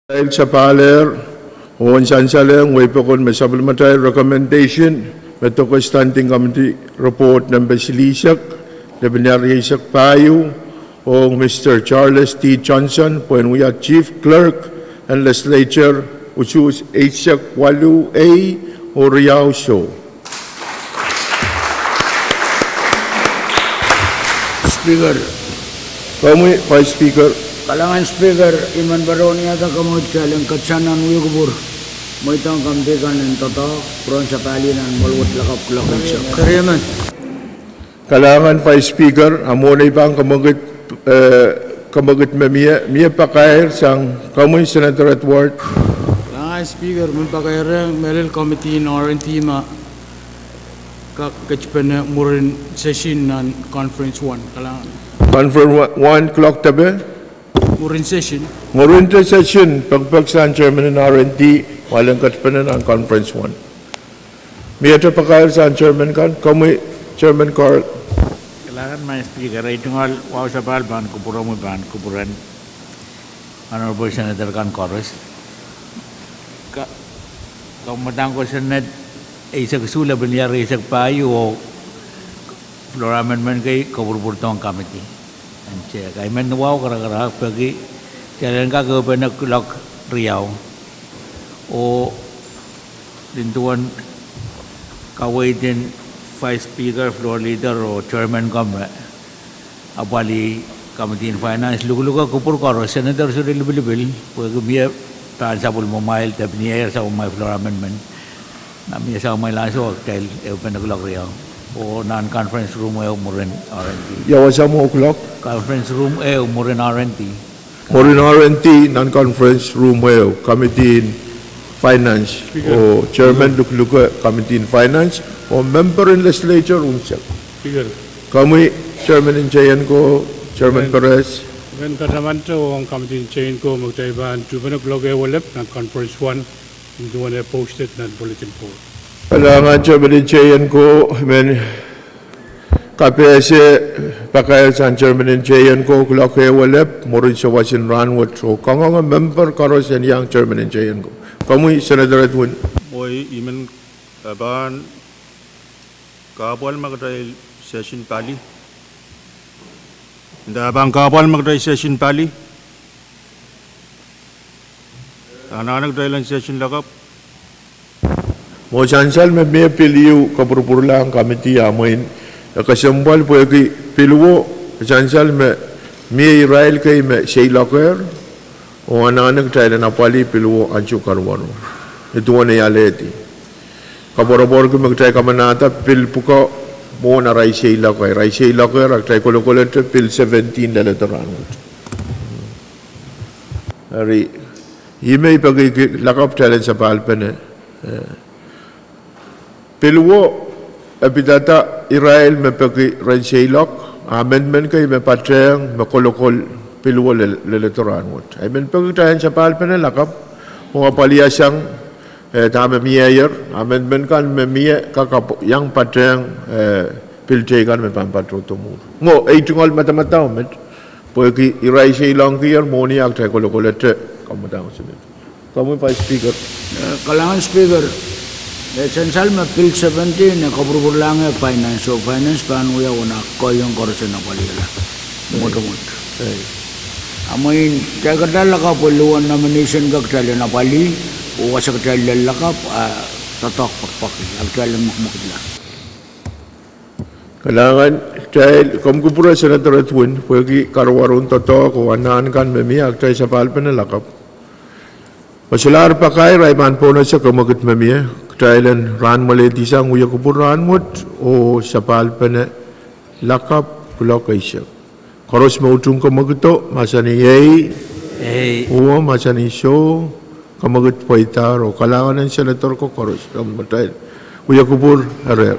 Irail sapahl ehr, oh en sansalehng wei pokon me sapwellimatail recommendation me doke Standing Committee Report nempe silihsek, lepin rieisek pahieu, ong Mister Charles D. Johnson pwehn wia Chief Clerk en Legislature usuhs eisek waluh ei oh riau soh. Speaker. Komwi Vice Speaker. Kalahngan Speaker, I men patohwan wiahda komwi kitail en ketsang nan wia kupwur, mweidohng committee kan en doadoahk, pwurehng sapahl nan mwoahl wet lakapw kuloak eisek. Kalahngan Vice Speaker, a mwohn ei pahn kemwekid, eh, kemwekid me mie, mie pakair sang komwi Senator Edward. Kalahngan Speaker, men pakairehng mehlel committee en R and D ma kak ketipene mwurin session nan conference one. Kalahngan. Conference one kuloak depe? Mwurin session. Mwurin te session, pekipek sang chairman en R and D, wahlen ketipene nan conference one. Mie te pakair sang chairman kan, komwi Chairman Carl. Kalahngan Madam Speaker, ei tungoal wahu sapahl pahn kupwuromwi pahn kupwuren Honorable Senator kan koaros. Ka, kamwadang ko Senate eisek isuh, lepin rieisek pahieu oh floor amendment kei kopwurupwurdohng committee. En se, kaidehn wahu karakarahk peki, kitail en kak ehupene kuloak riau. Oh nin duwen kaweid en Vice Speaker, Floor Leader oh Chairman ko me apwalih Committee en Finance, lukluke kupwur koaros, Senator seri lipilipil, pwehki mie pahn sapwellimamwail, depnier sapwellimamwail floor amendment. Na mie sapwellimamwail ansou kitail ehupene kuloak riau. Oh nan conference room ehu mwurin R and D. Ia wasa mwo kuloak? Conference room ehu mwurin R and D. Mwurin R and D nan conference room ehu, Committee en Finance. Speaker. Oh Chairman lukluke Committee en Finance, oh member en Legislature unsek. Speaker. Komwi Chairman en Chain ko, Chairman Perez. Men kataman te ong Committee en Chain ko me kitail pahn tuhpene kuloak ehu elep nan conference one, nin duwen eh posted nan bulletin board. Kalahngan Chairman en Chain ko, men kapehse pakair sang Chairman en Chain ko kuloak ehu elep mwurin sawas en rahnwet, oh kangoange member koaros en iang Chairman en Chain ko. Komwi Senator Edwin. Mwo, I men, eh, pahn kahpwal ma kitail session pali. Nda pahn kahpwal ma kitail session pali. Anahne kitail en session lakapw. Mwo, sansal me mie pil ieu kopwurupwurlahng committee a mwein, eh, kesempwal pwehki pil wo, sansal me mie irail kei me seiloakehr, oh anahne kitail en apwalih pil wo ansou karuwaru. Nin duwen ei alehdi. Koapworopworki me kitail kamanahda pil pwuko mwohn arail seiloak, arail seiloakehr, a kitail kolokolete pil seventeen leledo rahnwet. Eri, ih me I peki lakapw kitail en sapahlpene, eh, pil wo, e pidada irail me peki ren seiloak, amendment kei me patehng me kolokol pil wo lel-, leledo rahnwet. I men peki kitail en sapahlpene lakapw, oh apwalihasang, eh, dahme mie, amendment kan me mie kak iang patehng, eh, pil teikan me pahn patohdo mwuhr. Mwo, ei tungoal madamadau met, pwehki irail seiloakier mwohni a kitail kolokolete, kamwadang Senator. Komwi Vice Speaker. Eh, kalahngan Speaker, eh, sansal me pil seventeen e kopwurupwurlahng Finance, oh Finance pahn wia wana kohiong koaros en apwalihla. Mwotomwot. A mwein, kitail kak lakapw pwe luhwen nomination kak kitail en apwalih, oh wasa kitail lel lakapw, a doadoahk pwakpwaki, a kitail en mwekmwekidla. Kalahngan, kitail, komw kupwure Senator Edwin, pwehki karuwaru en doadoahk oh anahn kan me mie, a kitail sapahlpene lakapw. Me solahr pakair, I pahn pohnese kemwekid me mie, kitail en rahn mwelehdi sang wia kupwur rahnwet, oh sapahlpene lakapw kuloak eisek. Koaros me utung kemwekido, mahsanih ei. Ei. Uwen mahsanih soh. Kemwekid pweidahr oh kalahngan en Senator ko koaros. Komw kitail. Wia kupwur, erehr.